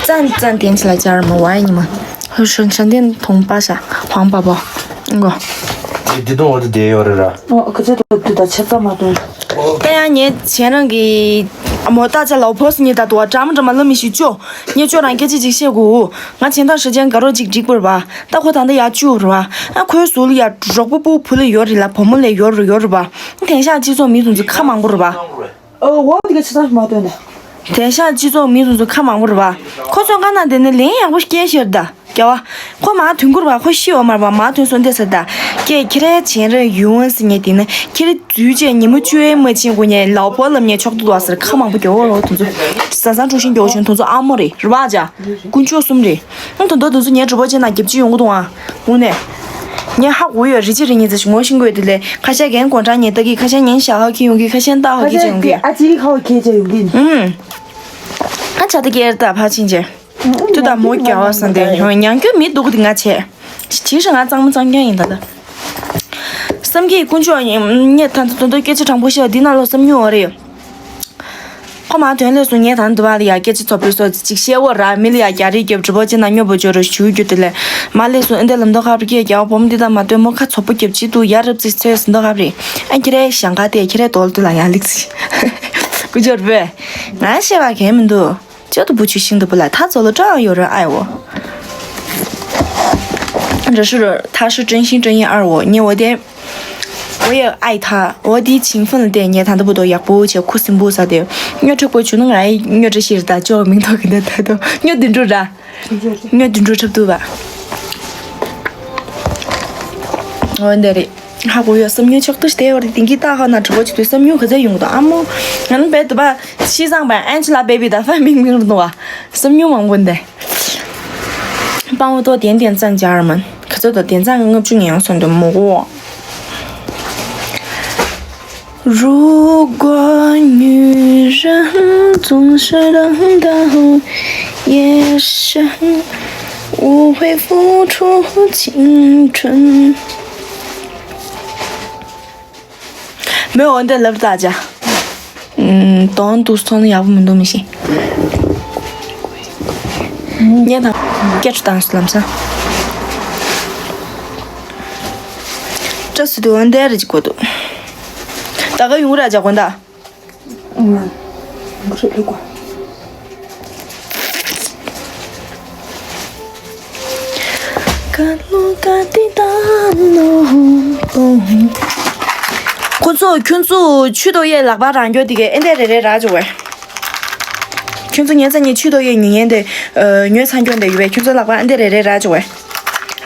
ཙན་ཙན་ཏན་ཆི་ལ་ཅར་མ་བ་ཡིན་མ། ཧུ་ཧྲན་ཧྲན་ཏན་ཐོང་པ་ཤ་ཧོང་པ་པོ། ཨང་གོ། དེ་དུང་འོ་དེ་དེ་ཡོད་རེད་ར། ཨོ་ཁུ་ཚད་དུ་དུ་ད་ཆ་ཚང་མ་སྟོན། ད་ཡང་ངས་ཁྱེད་རང་གི་མོ་ཏ་ཅ་ལའོ་ཕོ་སི་ཉེ་ད་དུ་བ་འདྲ་མ་འདྲ་མ་ལ་མི་ཤི་ཅོ། ངས་ཁྱོད་རང་སྐད་ཆ་ཅིག་བཤད་དགོས། ང་ཆེན་ཐང་ཧྲི་ཅན་དགའ་རོགས་ཅིག་འགྲིག་པར་བ། ད་ཁོ་ད་ལྟ་ཡར་བཅུག་རུ་བ། ཨ་ཁོའི་ཟུར་ལ་ཡར་རོགས་པ་པོ་བུ་ལ་ཡོད་རེད་ལ་བུ་མོ་ལ་ཡོད་རུ་ཡོད་རུ་བ། དེང་ཞག་སྤྱི་ཚོགས་མི་དུང་ཚོ་ཁ་མང་པོ་རུ་བ། ཨོ་འོ་དེ་ག་ཆེ་ཐང་མ་སྟོན་ད། དེང་ཞག་སྤྱི་ཚོགས་མི་དུང་ཚོ་ཁ་མང་པོ་རུ་བ། ཁོ་ཚོ་ཀ་ན་དེ་ནི་ལན་ཡག་པོ་སྐྱེལ་ཤེར་ད། རྒྱལ་བ། ཁོ་མ་དོན་གུར་བ་ཁོ་ཤི་འོ་མར་བ་མ་དོན་སོ་འདེ་ས་ད། ཀྱེ་ཁྱེད་རའི་བྱེན་ར་ཡུང་ཨན་སི་ཉེ་དེ་ནི་ཁྱེད་རའི་རྫུས་བཅས་ཉི་མ་བཅུ་ཡས་མ་ཕྱིན་གོ་ཉེ་ལའོ་པོ་ལམ་ཉེ་ཆོག་ཏུ་དོ་ཟེར་ཁ་མང་པོ་རྒྱོ་འོ་རོ་དུ་ཚོ། ས་སང་འཁྲུག་ཤིང་རྒྱོ་ཆུན་དུ་ཚོ་ཨ་མོ་རེ་རུ་བ་ཇ། དཀོན་མཆོག་གསུམ་རེ། ཨང་དོན་དོ་དུ་ཚོ་ཉེ་གྲུ་པོ་ཅན་ན་རྒྱབ་ཅི་ཡོང་གི་འདུག་ཨ། འུ་ནས། ཉེ་ཧ་གོ་ཡོད་རི་ཅི་རི་ཉེ་ཚེ་ཞིག་ངོ་ཤིང་གོས་དེ་ལས་ཁ་ཤས་རྒན་གོང་དྲག་ཉེ་ལྟ་གི་ཁ་ཤས་ཉེ་ཞག་ཧ་ཁི་ཡོང་གི་ཁ་ཤས་འདའ་ཧ་ཁི་ཅི་ཡོང་གི། ཨ་ཅི་ཧ་བ་ཁྱེད་ཅི་ཡོང་གི། ཨང་། ཨ་ཆ་ད་ཀེར་ད་ཕ་ཆིན་ཅེ། ཏུ་ད་མོ་རྒྱ་བ་སང་དེ་ཉང་རྒྱུ་མི་འདུག་དེ་ང་བྱས། ཅི་ཧྲི་ང་གཙང་མ་གཙང་རྐྱང་ཡིན་ད་ད། བསམ་གྱི་དཀོན་མཆོག་ཉེ་ད་དོན་དོ་སྐད་ཆ་དྲང་པོ་བཤད་འདི་ན་ལོ་བསམ་མྱོང་བ་རེད། ཁོ་མ་དོན་ལས་སུ་ངས་ད་འདི་བ་ལ་ཡ་སྐད་ཆ་ཚོ་པོའི་སོ་ཅིག་བཤད་འོ་ར་མི་ལ་ཡ་རྒྱ་རིགས་རྒྱབ་གྲུ་པོ་ཅི་ན་སྨྱོ་པོ་ཇོ་རུ་ཞུ་རྒྱུ་དེ་ལས་མ་ལས་སུ་ཨེ་འདི་ལམ་མདོ་ཁ་རུ་སྐད་རྒྱ་བ་བོམ་འདི་ད་མ་དོན་མོ་ཁ་ཚོ་པོ་རྒྱབ་ཅི་དུ་ཡ་རབ་ཙིག་ཚོས་མདོ་ཁ་རེད། ཨ་ཁྱེད་རའི་ཞང་ཁ་དེ་ཁྱེད་རའི་དོལ་དུ་ལ་ཡ་ལིག་ཅི་ཀུ་ཇོར་བོས་ང་བཤད་པ་གལ་མི་འདུག་ཅོ་དུ་བུ་ཆུ་ཤིང་དུ་བུ་ལ་ཐ་ཚོ་ལོ་ཀྲང་ཡོ་ར་ཨའི་འོ། ར་ཧྲུ་ར་ཐ་ཧྲུ་ཀྲན་ཤིང་ཀྲན་ཡིན་ཨར་འོ་ཉེ་འོ་དེ། འོ་ཡ་ཨའི་ཐ་འོ་དེ་ཆིང་ཧྥུན་ལ་དེ་ཉེ་ཐང་དུ་བུ་དོ་ཡག་པོ་བྱས་ཁུ་སིམ་པོ་ས་དེ། སྨྱོ་ཁྲེག་པོ་བྱུང་ན་ང་ཨའི་སྨྱོ་ཁྲེག་ཤིར་ད་ཅོ་མིང་ཐོག་གི་འདི་ད་དོ་སྨྱོ་དུ་འགྲོ་ར། དངུལ་བདུན་འགྲོ་འཁྲབ་ཐུབ་པ། འོ་འདི་རེད། ཧ་གོ་ཡོད། བསམ་མྱོང་ཆོག་ཏུ་བལྟས་བར་དེང་གི་ཏག་ཧ་ན་གྲོགས་པོ་ཆུ་དུས་བསམ་མྱོང་ག་ཚད་ཡོང་གི་འདུག་ཨ་མོ། ང་ནི་བེད་དུ་པ་ཤི་སང་པ་ཨན་ཆི་ལ་བེ་བི་དང་ཧྥན་མིང་མིང་རུ་འདུག་བ། བསམ་མྱོང་མང་པོ་འདི། སྤང་བོ་ཏོ་ཏན་ཏན་ཙང་འཇར་མན་ག་ཚོད་དང་ཏན་ཙང་ལྔ་བཅུ་ཉེ་ཡང་སོན་དུ་མོ་གོ། 如果女人总是等到夜深，我会付出青春。 没有，我在 love 大家。嗯，当然都是穿的也不能东西。你看，get 出当时了吗？这是对我带的结果的。大概用不了结婚的。 ཁོ་ཚོ་ཁྱོད་ཚོ་ཆུ་ཏོ་ཡེ་ལག་པ་རང་རྒྱོ་དེ་གའི་ཨེ་འདས་རེ་རེ་རག་བྱུང་བས། ཁྱོད་ཚོ་ཉན་ཚ་ཉན་ཆུ་ཏོ་ཡེ་ཉུ་ཉན་དེ་ཉོས་ཚ་འགྱོ་འདི་ཡོད་པས། ཁྱོད་ཚོ་ལག་པ་ཨེ་འདས་རེ་རེ་རག་བྱུང་བས།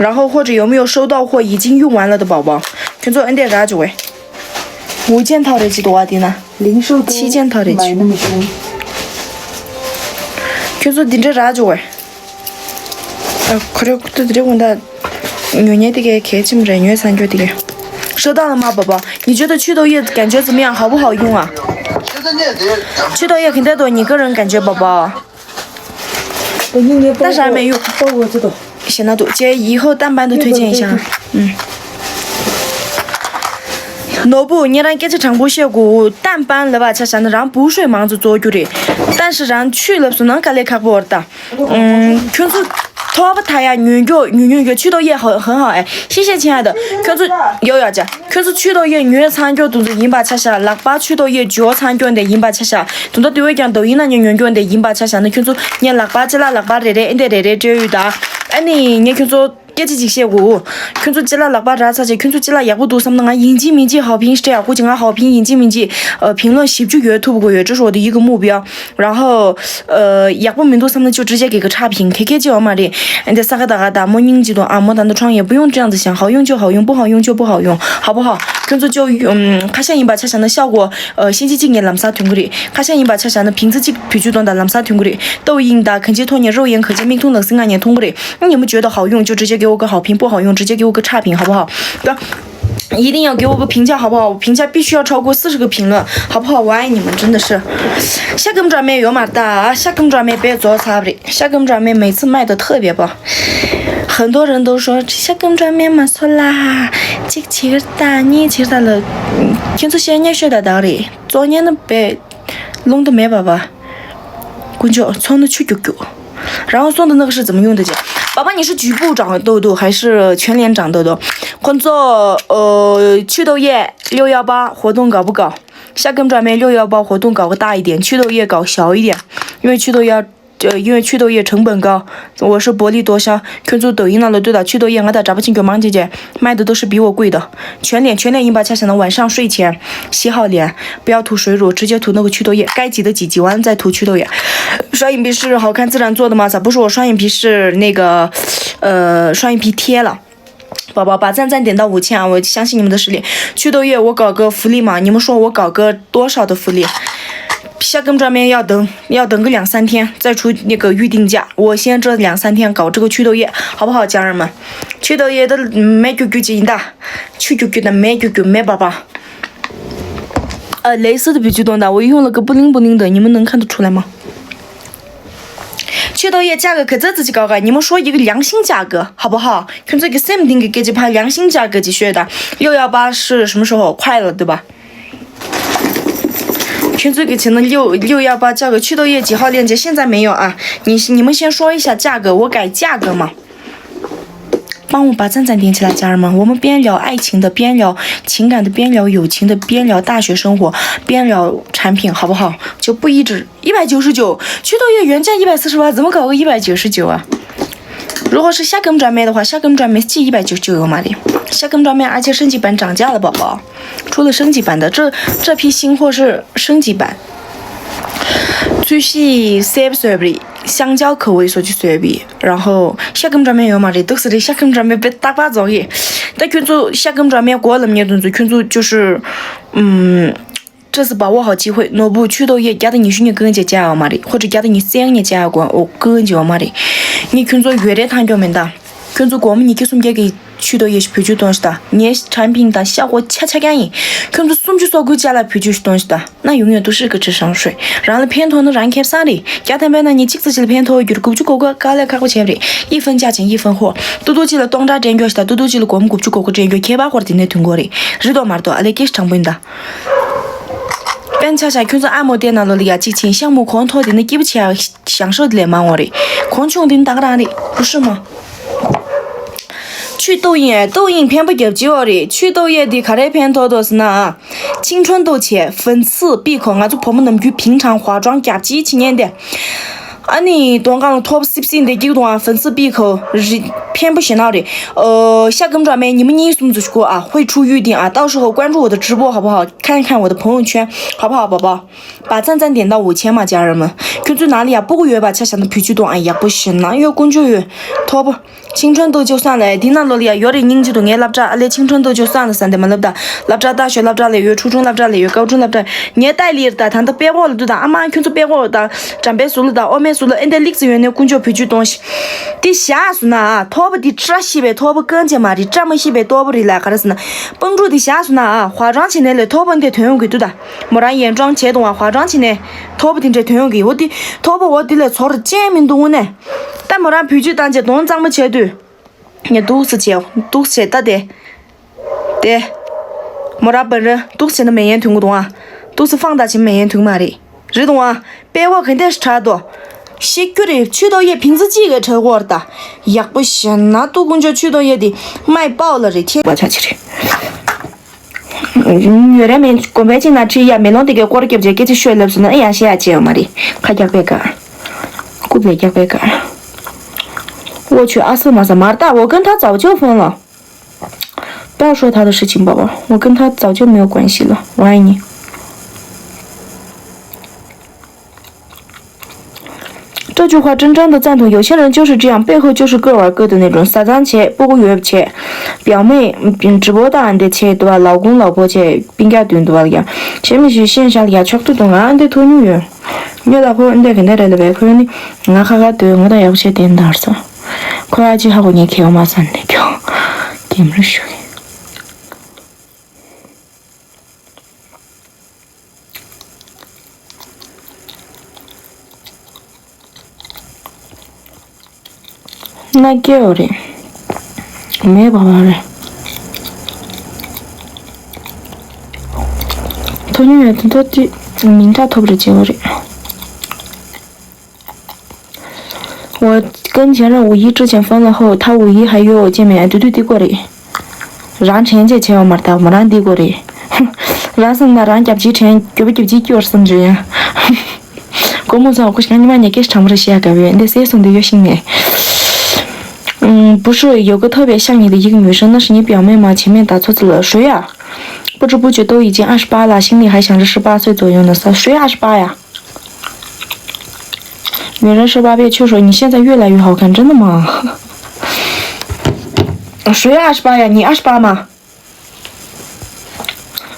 然后或者有没有收到货已经用完了的宝宝， ཁྱོད་ཚོ་ཨེ་འདས་རག་བྱུང་བས། 五件套 རེ་ཅི་འདུག་བ་དེ་ན། 零售都 七件套 རེ་ཅི། 买那么凶。 ཁྱོད་ཚོ་འདི་འདྲ་རག་བྱུང་བས། ཨ་ཁོ་རེ་ཁོ་ཚོ་འདི་འདྲ་གོང་ད། ཉོ་ཉན་དེ་གའི་གལ་ཆེན་རེད། ཉོས་ཚ་འགྱོ་དེ་གའི། 收到了吗，宝宝？你觉得祛痘液感觉怎么样？好不好用啊？ 祛痘液 肯定多，你个人感觉，宝宝。 但是还没用。 写那读，姐以后淡斑的推荐一下。嗯。 ནོར་བུ་ཉེ་རང་སྐད་ཆ་དྲང་པོ་བཤད་དགོས། 淡斑 ལབ་པ་ཆ་བཞག་ན་རང་补水 མང་ཙམ་བཙོ་རྒྱུ་རེད། 但是 རང་ཆུ་ལབ་སོང་ན་དཀའ་ལས་ཁག་པོ་རེད་ད། ཁྱོད་ཚོ་ཐོག་པ་ཐ་ཡ་ཉོས་རྒྱུ་ཉོས་ཉོས་རྒྱུ་ཆུ་ཏོ་ཡེ་ཧ་ཧ་ཧ་ཨེ་ཤེས་ཤེས་ཆེན་ཡ་ད། ཁྱོད་ཚོ་ཡོ་ཡ་ཅ། ཁྱོད་ཚོ་ཆུ་ཏོ་ཡེ་ཉོས་ཚང་རྒྱུ་དུ་ཚོ་ཡིན་པ་ཆ་བཞག་ལག་པ་ཆུ་ཏོ་ཡེ་འཇོ་ཚང་རྒྱུ་འདི་ཡིན་པ་ཆ་བཞག་དུ་ད་དུ་བས་ཀྱང་དོ་ཡིན་ན་ཉོ་ཉོ་རྒྱུ་འདི་ཡིན་པ་ཆ་བཞག་ན། ཁྱོད་ཚོ་ངས་ལག་པ་ཅི་ལ་ལག་པ་རེ་རེ་ཨེ་འདི་རེ་རེ་སྤྲད་ཡོད་ད། ཨ་ནི་ངས་ཁྱོད་ཚོ་སྐད་ཆ་ཅིག་བཤད་དགོས། ཁྱོད་ཚོ་ཅི་ལ་ལག་པ་རག་ཚར་ཆེ། ཁྱོད་ཚོ་ཅི་ལ་ཡག་པོ་འདུག་བསམ་ན་ང་ཡིན་གཅིག་མིན་གཅིག་好评 སྤྲད་ཡག་པོ་ཅིག་ང་好评 ཡིན་གཅིག་མིན་གཅིག་评论 བཞི་བཅུ་ཡོད་ཐུབ་དགོས་ཡོད། 这是我的一个目标。 然后 ཡག་པོ་མི་འདུག་བསམ་ན་就直接给个差评 ག་གེ་ཅི་ཡོད་མ་རེད། འདི་ས་ག་ད་ག་ད་མོ་སྙིང་རྗེ་དང་ཨ་མོ་ད་འདི་ཁྲང་ཡེ་不用这样子想，好用就好用，不好用就不好用，好不好？ ཁྱོད་ཚོ་ཅོ་ཁ་ཤས་ཡིན་པ་ཆ་བཞག་ན་效果ཨ་ཤིན་ཅི་གཅིག་ངས་ལམ་སང་ཐོན་གི་རེད། ཁ་ཤས་ཡིན་པ་ཆ་བཞག་ན་评论 གཅིག་བེད་སྤྱོད་གཏོང་དང་ལམ་སང་ཐོན་གི་རེད། 抖音 དང་གང་ཅིའི་ཐོག་ནས་肉眼可见 མིག་མཐོང་ལག་ཟིན་ང་ནས་མཐོང་གི་རེད། 你们觉得好用就直接给我个好评，不好用直接给我个差评，好不好？ 一定要给我个评价，好不好？评价必须要超过四十个评论，好不好？我爱你们，真的是。 ཤ་སྐམ་སྒྲ་མེད་ཡོད་མ་རེད་ད། ཤ་སྐམ་སྒྲ་མེད་བེད་རྫོགས་ཚར་བ་རེད། ཤ་སྐམ་སྒྲ་མེད་每次卖的特别棒。 很多人都说 ཤ་སྐམ་སྒྲ་མེད་མ་སོ་ལ། གཅིག་བྱེད་ཀྱི་རེད་ད། གཉིས་བྱེད་ཀྱི་རེད་ད་ལ། ཁྱེད་ཚོ་བཤད་ཉན་ཤོད་ད་ད་རེད། བཙོག་ཉན་ནི་བེད་རླུང་དུ་མེད་པ་བ། དཀོན་མཆོག་ཚོགས་ནི་ཆུ་རྒྱུག་རྒྱུག 然后送的那个是怎么用的姐？ 宝宝，你是局部长痘痘还是全脸长痘痘？ ཁོ་ཚོ་呃，祛痘液六幺八活动搞不搞？ ཤ་སྐམ་སྒྲ་མེད六幺八活动搞个大一点，祛痘液搞小一点，因为祛痘要呃，因为祛痘液成本高。 我是薄利多销。 ཁྱོད་ཚོ་抖音ནང་ལ་ལྟོས་དང་ཆུ་ཏོ་ཡེ་ང་དང་འདྲ་པོ་ཅིག་གྱོན་མང་ཅིག་ཅེ། 卖的都是比我贵的。 全脸全脸 ཡིན་པ་ཆ་བཞག་ན 晚上睡前洗好脸，不要涂水乳，直接涂那个祛痘液，该挤的挤，挤完了再涂祛痘液。 双眼皮是好看自然做的吗？咋不是我双眼皮是那个，呃，双眼皮贴了？宝宝，把赞赞点到五千啊！我相信你们的实力。祛痘液我搞个福利嘛，你们说我搞个多少的福利？ 下个专门要等，要等个两三天再出那个预定价，我先这两三天搞这个祛痘液，好不好，家人们？祛痘液的没救救紧的，去救救的没救救没宝宝。呃，蕾丝的必须懂的，我用了个不灵不灵的，你们能看得出来吗？ 祛痘液价格可这自己搞搞，你们说一个良心价格，好不好？看这个 same thing 给几盘良心价格几学的，六幺八是什么时候快了，对吧？ 全最给钱的六六幺八价格，祛痘液几号链接？现在没有啊，你你们先说一下价格，我改价格嘛。 帮我把赞赞点起来，家人们。我们边聊爱情的，边聊情感的，边聊友情的，边聊大学生活，边聊产品，好不好？就不一直一百九十九，祛痘液原价一百四十八，怎么搞个一百九十九啊？ 如果是下个专门的话，下个专门寄一百九十九有吗的？下个专门，而且升级版涨价了，宝宝。 出了升级版的，这这批新货是升级版。最新三十三倍，香蕉口味说起随笔，然后下根专门有嘛的，都是的下根专门被大把早已。但群主下根专门过了没多久，群主就是，嗯，这次把握好机会， ནོར་བུ་ཆུ་ཏོག་ཡས་བརྒྱ་དང་ཉི་ཤུ་ཉིས་ཀུན་ཅེས་བྱ་བ་མ་རེད། ཧོ་ཁྲི་བརྒྱ་དང་ཉི་ཤུ་ཉིས་བྱ་བ་གོ་ཨོ་ཀུན་ཅེས་བ་མ་རེད། ངས་ཁྱོད་ཚོ་ཡོད་རེད་ཐང་སྐྱོ་མིན་ད། ཁྱོད་ཚོ་སྒོར་མོ་ཉི་ཁེ་སུམ་བརྒྱ་གི་ཆུ་ཏོག་ཡས་བེད་སྤྱོད་གཏོང་ཤི་ད། ངས་产品དང་ཤ་ཁོ་ཆ་ཆ་རྐྱང་ཡིན། ཁྱོད་ཚོ་སུམ་ཅུ་སོ་དགུ་ཅ་ལག་བེད་སྤྱོད་གཏོང་ཤི་ད། 那永远都是个智商税。 རང་ལ་ཕན་ཐོགས་ན་རང་ཁེབས་སང་རེད། བརྒྱ་ཐམ་པའི་ནང་ཉི་གཅིག་ཙམ་ཅིག་ལ་ཕན་ཐོགས་རྒྱུར་དགུ་བཅུ་གོ་དགུ་དཀའ་ལས་ཁག་པོ་བྱས་པ་རེད། 一分价钱一分货། ཏུ་ཏུ་ཅིག་ལ་སྟོང་ཕྲག་སྤྲད་རྒྱུ་ཤི་ད། ཏུ་ཏུ་ཅིག་ལ་སྒོར་མོ་དགུ་བཅུ་གོ་དགུ་སྤྲད་རྒྱུ་ཁྱད་པར་ཁོར་དེ་ནས་ཐོན་གོ་རེད། རེད་དོ་མ་རེད་དོ། ཨ་ལས་སྐད་དྲང་པོ་ཡིན་ད། དཔེར་ན་ཆ་བཞག་ཁྱོད་ཚོ་ཨ་མོ་དེ་ནང་ལོགས་ལ་ཡ་གཅིག་ཕྱིན་ཤག་མོ་གོང་མཐོ་དེ་ནི་སྐྱིད་པོ་བྱས་ཡག་ཞང་ཧྲོ་དེ་ལས་མང་བ་རེད། གོང་ཆུང་དེ་ནི་ད་ག་རང་རེད། བུ་ཧྲི་མོ། 祛痘印། 痘印 ཕན་པོ་རྒྱབ་ཀྱི་ཡོད་རེད། 祛་ཏོག་ཡས་འདི་ག་རེ་ཕན་ཐོགས་འདུག་ཟེར་ན། 青春痘 བྱས། 粉刺闭口། ང་ཚོ་བུ་མོ་ནམ་རྒྱུན་平常 化妆 རྒྱབ་ཀྱི་ཕྱི་ཉིན་དེ། ཨ་ནི་གདོང་ཁ་ལ་ཐོར་པ་སིབ་སིབ་འདི་སྐྱིད་འདུག་ཨ། 粉刺闭口 རི་ཕན་པོ་ཞེ་ན་རེད། ཨོ། 下根专门 ཉི་མ་གཉིས་གསུམ་ཙམ་ཞིག་གོ་ཨ། 会出预定啊，到时候关注我的直播好不好？看一看我的朋友圈好不好，宝宝？ 把赞赞点到五千嘛，家人们。 ཁྱོད་ཚོའི་ནང་ལ་ཡ་སྤུ་གུ་ཡོད་པ་ཆ་བཞག་ན་བེད་སྤྱོད་གཏོང་ཨ། ཡག་པོ་ཞེ་ན་ཡོད། དཀོན་མཆོག་ཡོད། ཐོབ། 青春痘 ཅོག་སང་ལ་འདི་ནང་ལོགས་ལ་ཡ་ཡོད་རེད། སྙིང་རྗེ་དང་ངའི་སློབ་གྲྭ་ཨ་ལས་青春痘 ཅོག་སང་ལ་ཟ་འདི་མ་ལབ་ད། སློབ་གྲྭ་ལྟ་ཞོ་སློབ་གྲྭ་ལ་ཡོད། 初中 སློབ་གྲྭ་ལ་ཡོད། 高中 སློབ་གྲྭ། ངའི་ལྟ་ལིར་ད་ད་ལྟ་དཔེ་ཀོག་ལ་འདུག་ད། ཨ་མ་ཁྱོད་ཚོ་དཔེ་ཀོག་ད། འགྲམ་པའི་ཟུར་ལ་ད། ཨོ་མའི་ཟུར་ལ་ཨེ་འདི་ལིག་ཙི་ཡོད་ནས་དཀོན་མཆོག་བེད་སྤྱོད་གཏོང་ཤི། འདི་བཞག་སོང་ན་ཨ། ཐོབ་པ་འདི་བཀྲ་ཤིས་པའི་ཐོབ་པ་རྐང་རྗེས་མ་རེད། བཀྲ་མ་ཤིས་པའི་ཐོབ་པ་རེད་ལ། ག་རེ་ཟེར་ན། སྤང་ཕྲུག་འདི་བཞག་སོང་ན་ཨ། 化妆 བྱས་ནས་ལས་ཐོབ་པ་འདི་ཐོན་ཡོང་གི་འདུག་ད། མོ་རང་ཡན་ཀྲང་བྱས་དང་བ། 化妆 བྱས་ནས་ཐོབ་པ་དེ་འདྲ་ཐོན་ཡོང་གི། འོ་དེ་ཐོབ་པ་འོ་དེ་ལས་ཚོར་ཅན་མི་འདུག་ནས། ད་མོ་རང་བེད་སྤྱོད་བཏང་རྗེས་གདོང་གཙང་མ་བྱས་དུས། ངས་འདུག་སེ་བྱས། འདུག་སེ་བྱས་ད་དེ། དེ། མོ་རང་པན་རེ་འདུག་སེ་བྱས་ན་མེ་ཡན་ཐུང་གི་འདུག་ཨ། འདུག་སེ་ཧྥང་ད་བྱས་མེ་ཡན་ཐུང་མ་རེད། རེད་འདུག་ཨ། པེ་ཝ་གན་དེ་ཧྲ་དོ། ཤི་ཁྱོད་རེད། 祛痘 ཡས་瓶子 གཅིག་གི་ཁྲལ་གོར་ད། ཡག་པོ་ཞེ་ན་ཏུ་དཀོན་མཆོག 祛痘 ཡས་དེ་མའི་པའོ་ལ་རེད་ཁྱེད། བ་ཆ་ཆི་རེད། ཡོད་རེད་མེད་དགོན་པའི་གཅིག་ན་ཁྲིད་ཡ་མེ་ལོང་དེ་གའི་སྐོར་རྒྱབ་བྱས་སྐད་ཆ་ཤོད་ལབ་སོང་ན་ཨེ་ཡང་བཤད་ཡ་བྱས་ཡོད་མ་རེད། ཁ་རྒྱག་པའི་ཀ། ཀུ་ལས་རྒྱག་པའི་ཀ། 我去阿斯玛萨马尔大，我跟他早就分了。不要说他的事情，宝宝，我跟他早就没有关系了。我爱你。 这句话真正的赞同，有些人就是这样，背后就是各玩各的那种，撒脏钱，不顾远钱，表妹，嗯，直播大人的钱，对吧？老公老婆钱，并驾蹲，对吧？前面是线下里啊，全都懂啊，俺的托女人，你老婆，你得跟他来的呗，可能你，俺哈哈对，我的要钱点单儿噻，可爱几哈，我年轻，我马上得叫，给你们说。 མནའ་སྐྱེལ་བ་རེད། མེད་པ་བ་རེད། ཐོ་ཉུང་ཡ་དེ་ཚོ་དེ་མིང་གྲགས་ཐོབ་རེད་བྱེད་བ་རེད། 我跟前任五一之前分了后，他五一还约我见面，对对对过嘞。རང་དྲན་བྱས་བྱས་པ་མ་རེད་ད། མོ་རང་འདི་དགོས་རེད། རང་སེམས་ན་རང་རྒྱབ་ཀྱི་དྲན་རྒྱབ་རྒྱབ་ཀྱི་སྐྱོར་བསམ་བྱས་ཡང་། སྒོ་མོ་ཚང་ཁོ་ཞིག་ཉི་མ་ཉལ་སྐད་དྲང་པོ་རེ་བཤད་ཡ་དགའ་བས་འདི་སེ་སོང་འདི་ཡོད་ཤིང་ནས། 不是有个特别像你的一个女生，那是你表妹吗？前面打错字了，谁呀？不知不觉都已经二十八了，心里还想着十八岁左右呢，谁二十八呀？ 女人十八变，就说你现在越来越好看，真的吗？谁二十八呀？你二十八吗？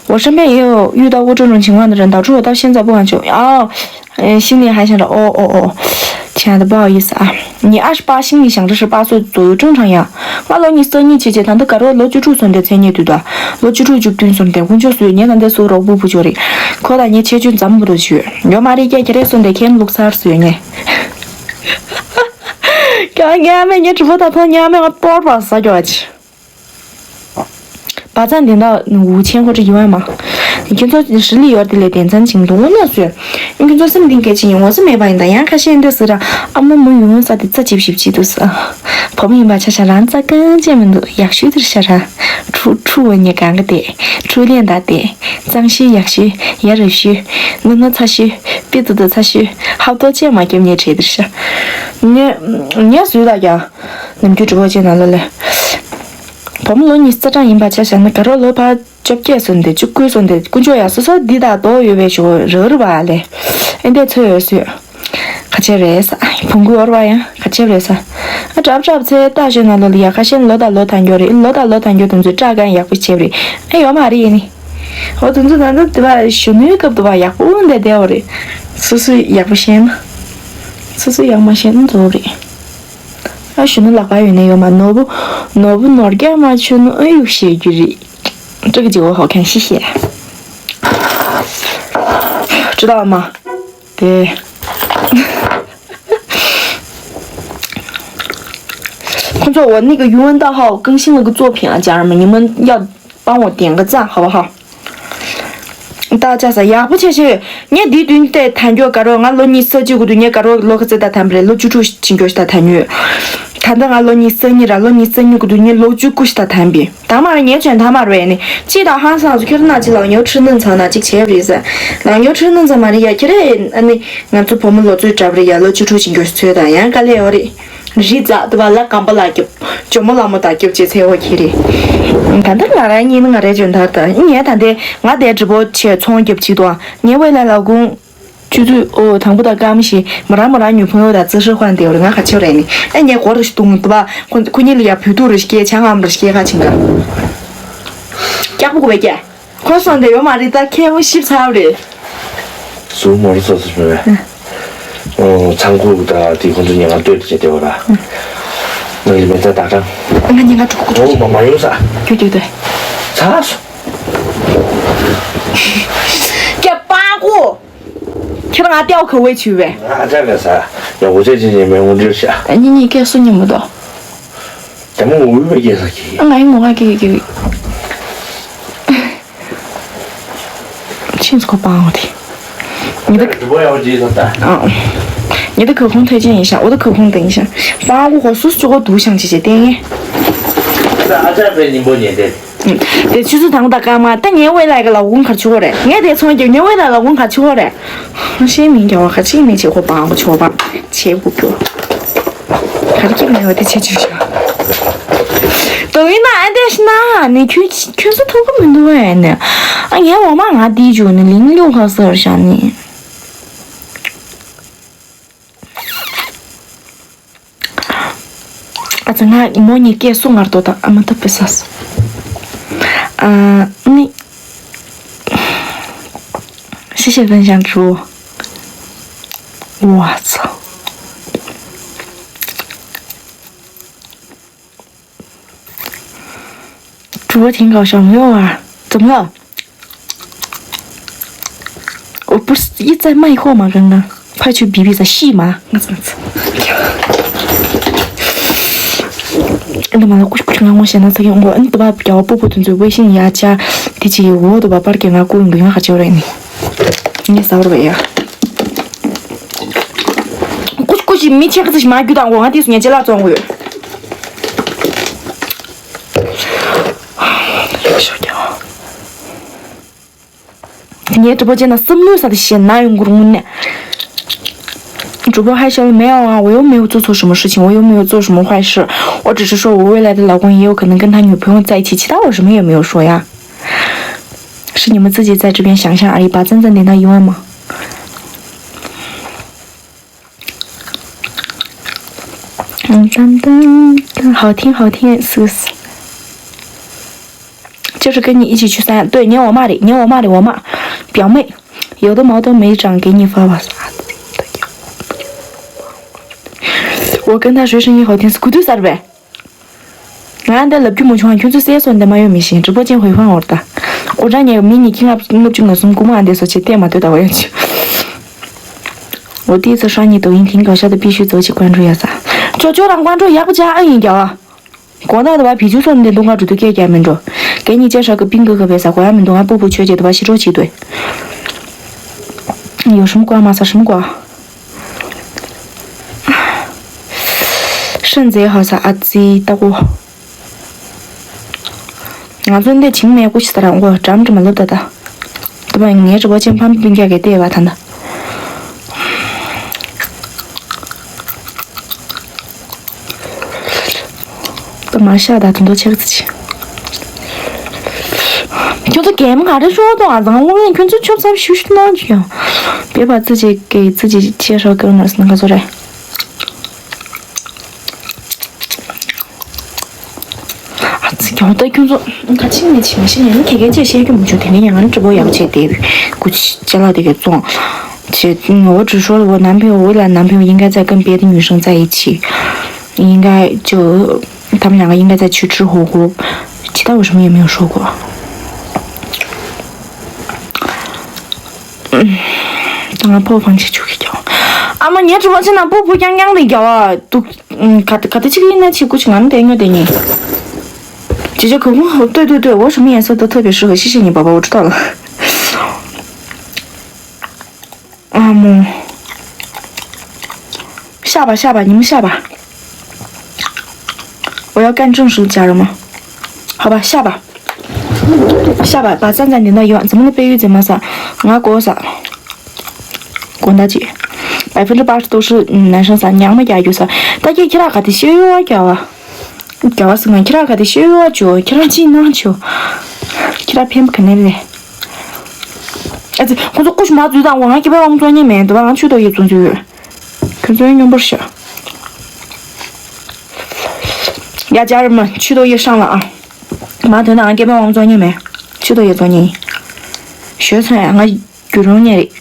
我身边也有遇到过这种情况的人，导致我到现在不敢求。哦，呃，心里还想着，哦哦哦，亲爱的，不好意思啊，你二十八，心里想着十八岁左右正常呀。 ང་ལོ་ཉི་ཤུ་རྩ་གཉིས་བྱས་རྗེས་ད་ལྟ་དགའ་རོགས་ལོ་བཅུ་དྲུག་སོན་འདྲ་མཚན་ཉིད་དུས་ད། ལོ་བཅུ་དྲུག་བཅུ་བདུན་སོན་འདྲ་དཀོན་མཆོག་སུ་ཡོད་ཉེ་ད་འདི་སུ་རོགས་པོ་བུ་ཅོ་རེད། ཁོ་ད་ཉེ་ཆེ་ཆུང་འཛམ་བུ་རུ་ཆུ་ཡོད་མ་རེད་སྐྱ་ཁྱེད་རེ་སོན་འདྲ་ཁྱེད་ལུག་ཚར་སུ་ཡོད་ཉེ། ཀྱང་ཉེ་མེད་ཉེ་གྲི་པོ་ད་ཐོ་ཉེ་མེད་ང་སྤོར་པ་ས་ཀྱོ་ཨ་ཅི། བ་ཚང་དེ་འདྲ་འུ་ཆེན་ཁོ་ཁྲི་ཡོད་མ། ཁྱེད་ཚོ་ཧྲི་ལི་ཡོར་དེ་ལས་དེ་མཚན་ཅིང་དུ་ངོ་ནོ་སུ། ཁྱེད་ཚོ་སེམས་གཏིང་སྐད་ཅིག་ཡིན་ངོ་སེ་མེད་པ་ཡིན་ད་ཡང་ཁ་ཤས་འདྲ་ཟེར་ར་ཨ་མ་མོ་ཡོང་ས་དེ་རྩ་ཆིབ་ཞིབ་ཅིག་འདུག་ས། བུ་མོ་ཡིན་པ་ཆ་ཆ་རང་རྩ་གང་ཅན་མི་འདུག་ཡག་ཤོས་དེར་ཤ་ར། ཁྲུ་ཁྲུ་བོ་ཉེ་གང་གི་དེ། ཁྲུ་ལེན་ད་དེ། གཙང་ཤོས་ཡག་ཤོས་ཡ་རབ་ཤོས། ནུ་ནུ་ཚ་ཤོས། པི་ཏུ་ཏུ་ཚ་ཤོས། ཧབ་ཏོ་ཅན་མ་སྐྱེམ་ཉེ་བྲེ་དེར་ཤ། ཉེ་ཉེ་སུས་ད་ཀྱང་། ནམ་རྒྱུན་གྲུ་བོ་ཅན་ནང་ལ་ལས། བུ་མོ་ལོ་གཉིས་རྩ་གྲངས་ཡིན་པ་ཆ་བཞག་ན་དགའ་རོགས་ལོ་ཕར་བཅོ་བརྒྱད་སོན་ཏེ་བཅུ་དགུ་སོན་ཏེ་དཀོན་མཆོག་ཡ་སོ་སོ་འདི་དག་རྡོ་ཡོད་པའི་ཞོ་རག་རུ་བ་ལས། ཨེ་འདས་ཚོད་ཡོད་སུས། ཁ་ཆེ་རེད་ས། བོང་གུ་འོར་བ་ཡང་ཁ་ཆེ་རེད་ས། ཨ་གྲབས་གྲབས་ཚེ་ལྟ་ཞོན་ན་ལོ་ལ་ཡ་ཁ་ཤས་ལོ་དང་ལོ་ཐང་རྒྱོ་རེད། ལོ་དང་ལོ་ཐང་རྒྱོ་དུང་ཚོའི་སྐྲ་གང་ཡག་པོ་བྱེད་རེད། ཨ་ཡོད་མ་རེད་ཡིན་ནི། ཨོ་དུང་ཚོ་ད་ལྟ་དེ་བ་གཞོན་ནུའི་སྐབས་དུ་བ་ཡག་པོ་འདས་བསྡད་བ་རེད། སོ་སོས་ཡག་པོ་ཤེས་ན། སོ་སོས་ཡག་མ་ཤེས་ན་འཛོ་རེད། ཨ་གཞོན་ནུ་ལག་པ་ཡོད་ནས་ཡོད་མ་ནོར་བུ། ནོར་བུ་ནོར་རྒྱ་མ་ཆོད་ནོ་ཨ་ཡུག་བཤད་རྒྱུ་རེད། ཀྲི་གི་ཇི་བོ་ཧོ་ཁན་ཤི་ཤེ། ཅི་ད་མ། དེ། ཁོང་ཚོ་我那个余文大号更新了个作品啊，家人们，你们要帮我点个赞，好不好？大家ས་ཡག་པོ་བྱས་ཤིག་ངས་འདི་བདུན་ཏེ་ཐན་འགྱོ་ག་རོ་ང་ལོ་གཉིས་ས་བཅུ་གི་དུས་ངས་ག་རོ་ལོ་ཁ་ཙེ་ད་ཐན་པ་རེད། ལོ་བཅུ་དྲུག་ཕྱིན་འགྱོ་ཤི་ད་ཐན་ཉུས། ད་ལྟ་ང་ལོ་གཉིས་ས་གཉིས་ར་ལོ་གཉིས་ས་གཉིས་གི་དུས་ངས་ལོ་བཅུ་དགུ་ཤི་ད་ཐན་པ། ད་མ་རེད་ངས་བྱོན་ད་མ་རེད་ནི། ཅི་ད་ཧང་སང་སུ་ཁྱེར་ན་ཅི་ལག་ཉོ་ཁྲི་ནང་ཚང་ན་ཅིག་བྱས་པ་རེད་ཟེར། ལག་ཉོ་ཁྲི་ནང་ཚང་མ་རེད་ཡ་ཁྱེར་རེད་ཨ་ནི། ང་ཚོ་བུ་མོ་ལོ་ཚོད་འདྲ་པོ་རེད་ཡ། ལོ་བཅུ་དྲུག་ཕྱིན་འགྱོ་ཤི་ཚོད་དང་ཡང་དཀའ་ལས་ཡོད་རེད། རི་ཛ་དུ་བ་ལ་སྐམ་པ་ལ་རྒྱབ། ཇོ་མོ་ལ་མོ་དང་རྒྱབ་ཅེས་ཚེ་འོ་ཁྱེར་རེད། ད་ལྟ་ང་རང་གཉིས་ནི་ང་རེ་བྱོན་ད་ད་ངས་ད་ལྟ་ང་དེ་འདྲི་པོ་ཆེ་ཚོང་རྒྱབ་ཅིག་དང་ངའི་དབེན་ལ་ལ་ཁུང་། ཆུ་ཚོད་ཨོ་དང་པོ་དང་སྐར་མ་བཞི་མོ་རང་མོ་རང་ཉུ་ཕུང་ཡོད་དང་རྩི་ཧྲི་ཧོན་དེ་ཡོད་རེད། ང་ག་ཆེ་རེད་ནི་ཨེ་ངས་སྒོ་རུ་ཞིག་བཏུང་དུ་བ་ཁོ་ཁོ་གཉིས་ལ་ཡ་བུད་ཐུག་རུ་སྐྱེ་ཆང་ངམ་རུ་སྐྱེ་ཁ་ཆིང་ག་སྐྱག་པོ་གོ་བས་སྐྱེ་ཁོ་སོང་དེ་ཡོད་མ་རེད། ད་ཁྱེད་མོ་ཞིབ་ཚར་རེད། སུ་མོ་རུ་སོ་སོ་བྱུང་བས་ཨོ་ཚང་ཁུག་ད་དེ་ཁོང་ཚོ་ཉེ་ང་ལྟོས་དེ་བྱས་དེ་བ་ར་ནང་ལི་མེ་ད་ད་གྲང་ང་ཉེ་ང་གྲོགས་གོ་ཨོ་མ་མ་ཡོང་ས་ཁྱོད་ཁྱོད་དེ་ཚ་སོ། སྐྱག་པ་གོ་ཁྱེད་རང་ཨ་ཏེའོ་ཁ་བའི་ཆུ་བས། ཨ་ཅག་ག་ས་ཡ་འུ་ཅག་ཅི་ཅི་མེ་འུ་འདྲིར་ཤ། ཨ་ཉི་ཉི་སྐད་སུ་ཉི་མོ་དོ། དེ་མོ་འུ་བའི་སྐད་ས་ཁྱི། ཨ་ང་ཡི་ངོ་ང་ཀི་ཀི་ཀི། ཕྱིན་ཚོ་པང་འོ་དེ། ཉི་ད། དུ་བ་ཡའོ་ཇི་ལ་ད། ཨ། ཉི་ད་ཁ་ཁོང་ཐོས་ཅན་ཡིན་ཤ་འོ་ད་ཁ་ཁོང་དང་ཡིན་ཤ། པང་འོ་ཧོ་སུ་ཅོ་གོ་དུ་ཤང་ཅི་ཅི་ཏེ་ངེ། ཨ་ཅག་པའི་ཉིན་པོ་ཉེ་དེ། དེ་ཆུ་ཚོད་དང་པོ་དང་སྐར་མ་ད་ངའི་དབེན་ལ་ག་ལ་དགོང་གར་ཆུ་བོ་རེད། ངས་དེ་ཚོང་རྒྱབ་ངའི་དབེན་ལ་ལ་དགོང་གར་ཆུ་བོ་རེད། ཤེས་མིན་རྒྱ་བ་ག་ཅིག་མིན་བྱེད་ཁོ་པང་གོ་ཆོག་པ་བྱེད་དགོས་རྒྱུ། ག་རེ་སྐྱིད་མེད་བ་དེ་བྱེད་ཆུ་ཤ། དོ་ཡིན་ན་ཨ་འདྲས་ཤི་ན་ནི་ཁྱོད་ཁྱོད་ཚོ་ཐུག་གི་མི་འདུག་ཨེ་ནི། ཨ་ངའི་འོ་མ་ང་དེའི་རྒྱུ་ནི་ལིང་ལུག་ཁ་སར་ཤ་ནི། ཨ་ཙི་ང་མོ་གཉིས་སྐད་སུ་ངར་ཏོ་དང་ཨ་མ་ཏོ་པེ་ས་སོ། ཨ་ནི།谢谢分享主播。我操！ 主播挺搞笑，没有啊？怎么了？我不是一直在卖货吗？刚刚快去比比赛戏吗？我怎么子？那么了，过去过去，我现在这个我嗯，对吧？比较不普通，就微信呀加，第几我对吧？把给俺雇佣不用还叫人呢，你啥都没有。过去过去，没钱可是嘛，遇到我，俺弟兄年纪老总我。 ངའི་直播间ན་བསམ་བློའི་ས་དེ་ཞེ་ན་ཡོང་གི་རུང་ནས། 主播害羞了没有啊？我又没有做错什么事情，我又没有做什么坏事，我只是说我未来的老公也有可能跟他女朋友在一起，其他我什么也没有说呀。是你们自己在这边想象而已吧？赞赞点到一万吗？ 嗯，噔噔噔，好听好听，是不是？就是跟你一起去三亚，对，你我妈的，你我妈的，我妈，表妹，有的矛盾没长给你发吧。我跟他说声音好听，是孤独啥的呗。 ང་འདི་ལབ་རྒྱུ་མ་བྱུང་ང་ཁྱོད་ཚོ་གསལ་སོང་འདི་མ་ཡོད་མི་ཤེས།直播间回放འོར་ད། ཨོ་ཅག་ངས་མི་ཉིས་ཁྱི་ལྔ་ལྔ་བཅུ་ང་གསུམ་རྐུ་མ་འདི་སོ་ཆེ་བལྟས་མ་ཐོས་ད་བ་ཡོད་ཆུ། 我第一次刷你抖音，挺搞笑的，必须走起关注呀撒。 ཅོ་ཅོ་རང་关注ཡག་པོ་ཅག་ཨ་ཡིན་རྒྱ་བ། གོང་ད་ད་བ་བི་ཆུ་སོང་འདི་འདུག་ང་འགྲོ་དུས་སྐད་རྒྱག་མི་འགྲོ། གད་སྙིགས་ཅན་ཧྲག་གི་པིང་གི་གི་བས་ས་གོ་ཡ་མི་འདུག་ང་སྤུ་བུ་ཆོས་རྗེ་ད་བ་ཤི་རོགས་བྱེད་དོ། 有什么瓜吗撒什么瓜？ ཧྲི་མཛེས་ཧ་ས་ཨ་ཙི་ལྟ་གོ། ང་ཚོ་འདི་བྱིང་མེད་ཀུ་ཤི་ས་ར་མགོ་འགྲམ་འགྲམ་ལབ་ད་ད། ད་བ་ངའི་རི་བོ་ཅན་ཕམ་སྤུན་ཀྱག་གི་ལྟས་བ་ད་ད། ད་མ་ཤ་ད་དུང་དོ་ཆེ་གི་ཚི་ཆི། ཁྱོད་ཚོ་གད་མོ་ག་རེ་ཤོར་དང་ཨ་ཚང་སློབ་གླིང་ཁྱོད་ཚོ་ཆོབ་ཚབ་ཤུ་ཤུ་གནང་བྱུང་། བེ་བ་ཙི་ཅིག་གི་ཙི་ཅིག་ཆེ་ཧྲོ་ཀེར་མ་སི་ན་ག་ཚོ་རེད། ཨ་ཙི་ཀྱང་ད་ཁྱོད་ཚོ་ཁ་ཆིང་ནས་ཆིང་ཤི་ནས་ནི་ཁེ་ཁེ་ཅེས་བཤད་རྒྱུ་མི་བྱུང་། དེ་ནས་ཡང་ན་ཀྲི་པོ་ཡག་བྱས་ཏེ་ཀུ་ཅི་ཅ་ལག་དེ་གས་བཙོང་བྱས། ངོ་བོ་ཀྲི་ཧྲོ་ལ་བོ་ནམ་ཕེ་བོ་ལ་ནམ་ཕེ་བོ་ཡིན་ག་ཙ་ཀམ་པེ་ཏི་ཉུས་ཧྲང་ཙ་ཡི་ཆི་ཡིན་ག་ཅོ་ཐམ་ལ་ང་ཡིན་ག་ཙ་ཆུ་ཁྲི་ཧོ་གོ་ཅི་ད་བོ་ཧྲི་མི་ཡ་མི་ཧྲོ་གོ། ང་ཕོ་ཕང་ཆེ་ཆུ་གི་ཀྱང་ཨ་མ་ཉལ་གྲུ་མ་ཆེ་ན་པུ་ཕུ་རྐྱང་རྐྱང་དེ་རྒྱ་བ་འདུག་ག་ག་དེ་ཆི་གི་ཡིན་ན་ཆི་ཀུ་ཆི་ང་ནི་དེ་ཉོ་དེ་ཉེ། ཅི་ཅི་གོ་གོ་ལྟོས་ལྟོས་ལྟོས། འོ་ཧྲི་མི་ཡ་ས་ད་ཐོ་བེ་ཧྲི་ཧ་ཤི་ཤི་ཉེ་པ་པ་འོ་ཀྲི་ཏོ་ལ། ཨ་མོ། ཤ་བ་ཤ་བ་ཉི་མ་ཤ་བ། 我要干正事，家人们。好吧，下吧。下吧，把赞赞点到一万，怎么能被玉姐骂撒？我要给我撒。滚蛋去！百分之八十都是嗯男生撒，娘们家有撒。大家起来，快点，学我家吧。 རྒྱལ་བ་སྲས་ང་ཁྱེད་རང་ག་དེ་ཤེས་ཡོད་ཅོ། ཁྱེད་རང་ཅི་གནང་ཆོ། ཁྱེད་རང་ཕན་པ་ག་ནས་རེད། ཨ་ཙི་ཁོང་ཚོ་ཀུ་ཤུ་མ་འཛུལ་དང་འོ། ང་སྐྱེ་བའི་དབང་བཙོང་ཉེན་མེད་འདུག་ང་ཆུ་ཏོག་ཡེ་བཙོང་རྒྱུ་ཡོད། ཁྱོད་ཚོའི་སྙོམས་པོར་ཤོག་ཡ་ཅར་མ་ཆུ་ཏོག་ཡེ་ཧྲང་ལ་ཨ། མ་དོན་དང་ང་སྐྱེ་བའི་དབང་བཙོང་ཉེན་མེད། ཆུ་ཏོག་ཡེ་བཙོང་ཉེན། ཞོལ་ཚོ་ཡ་ང་། རྒྱུ་རུང་ཉེ་རེད།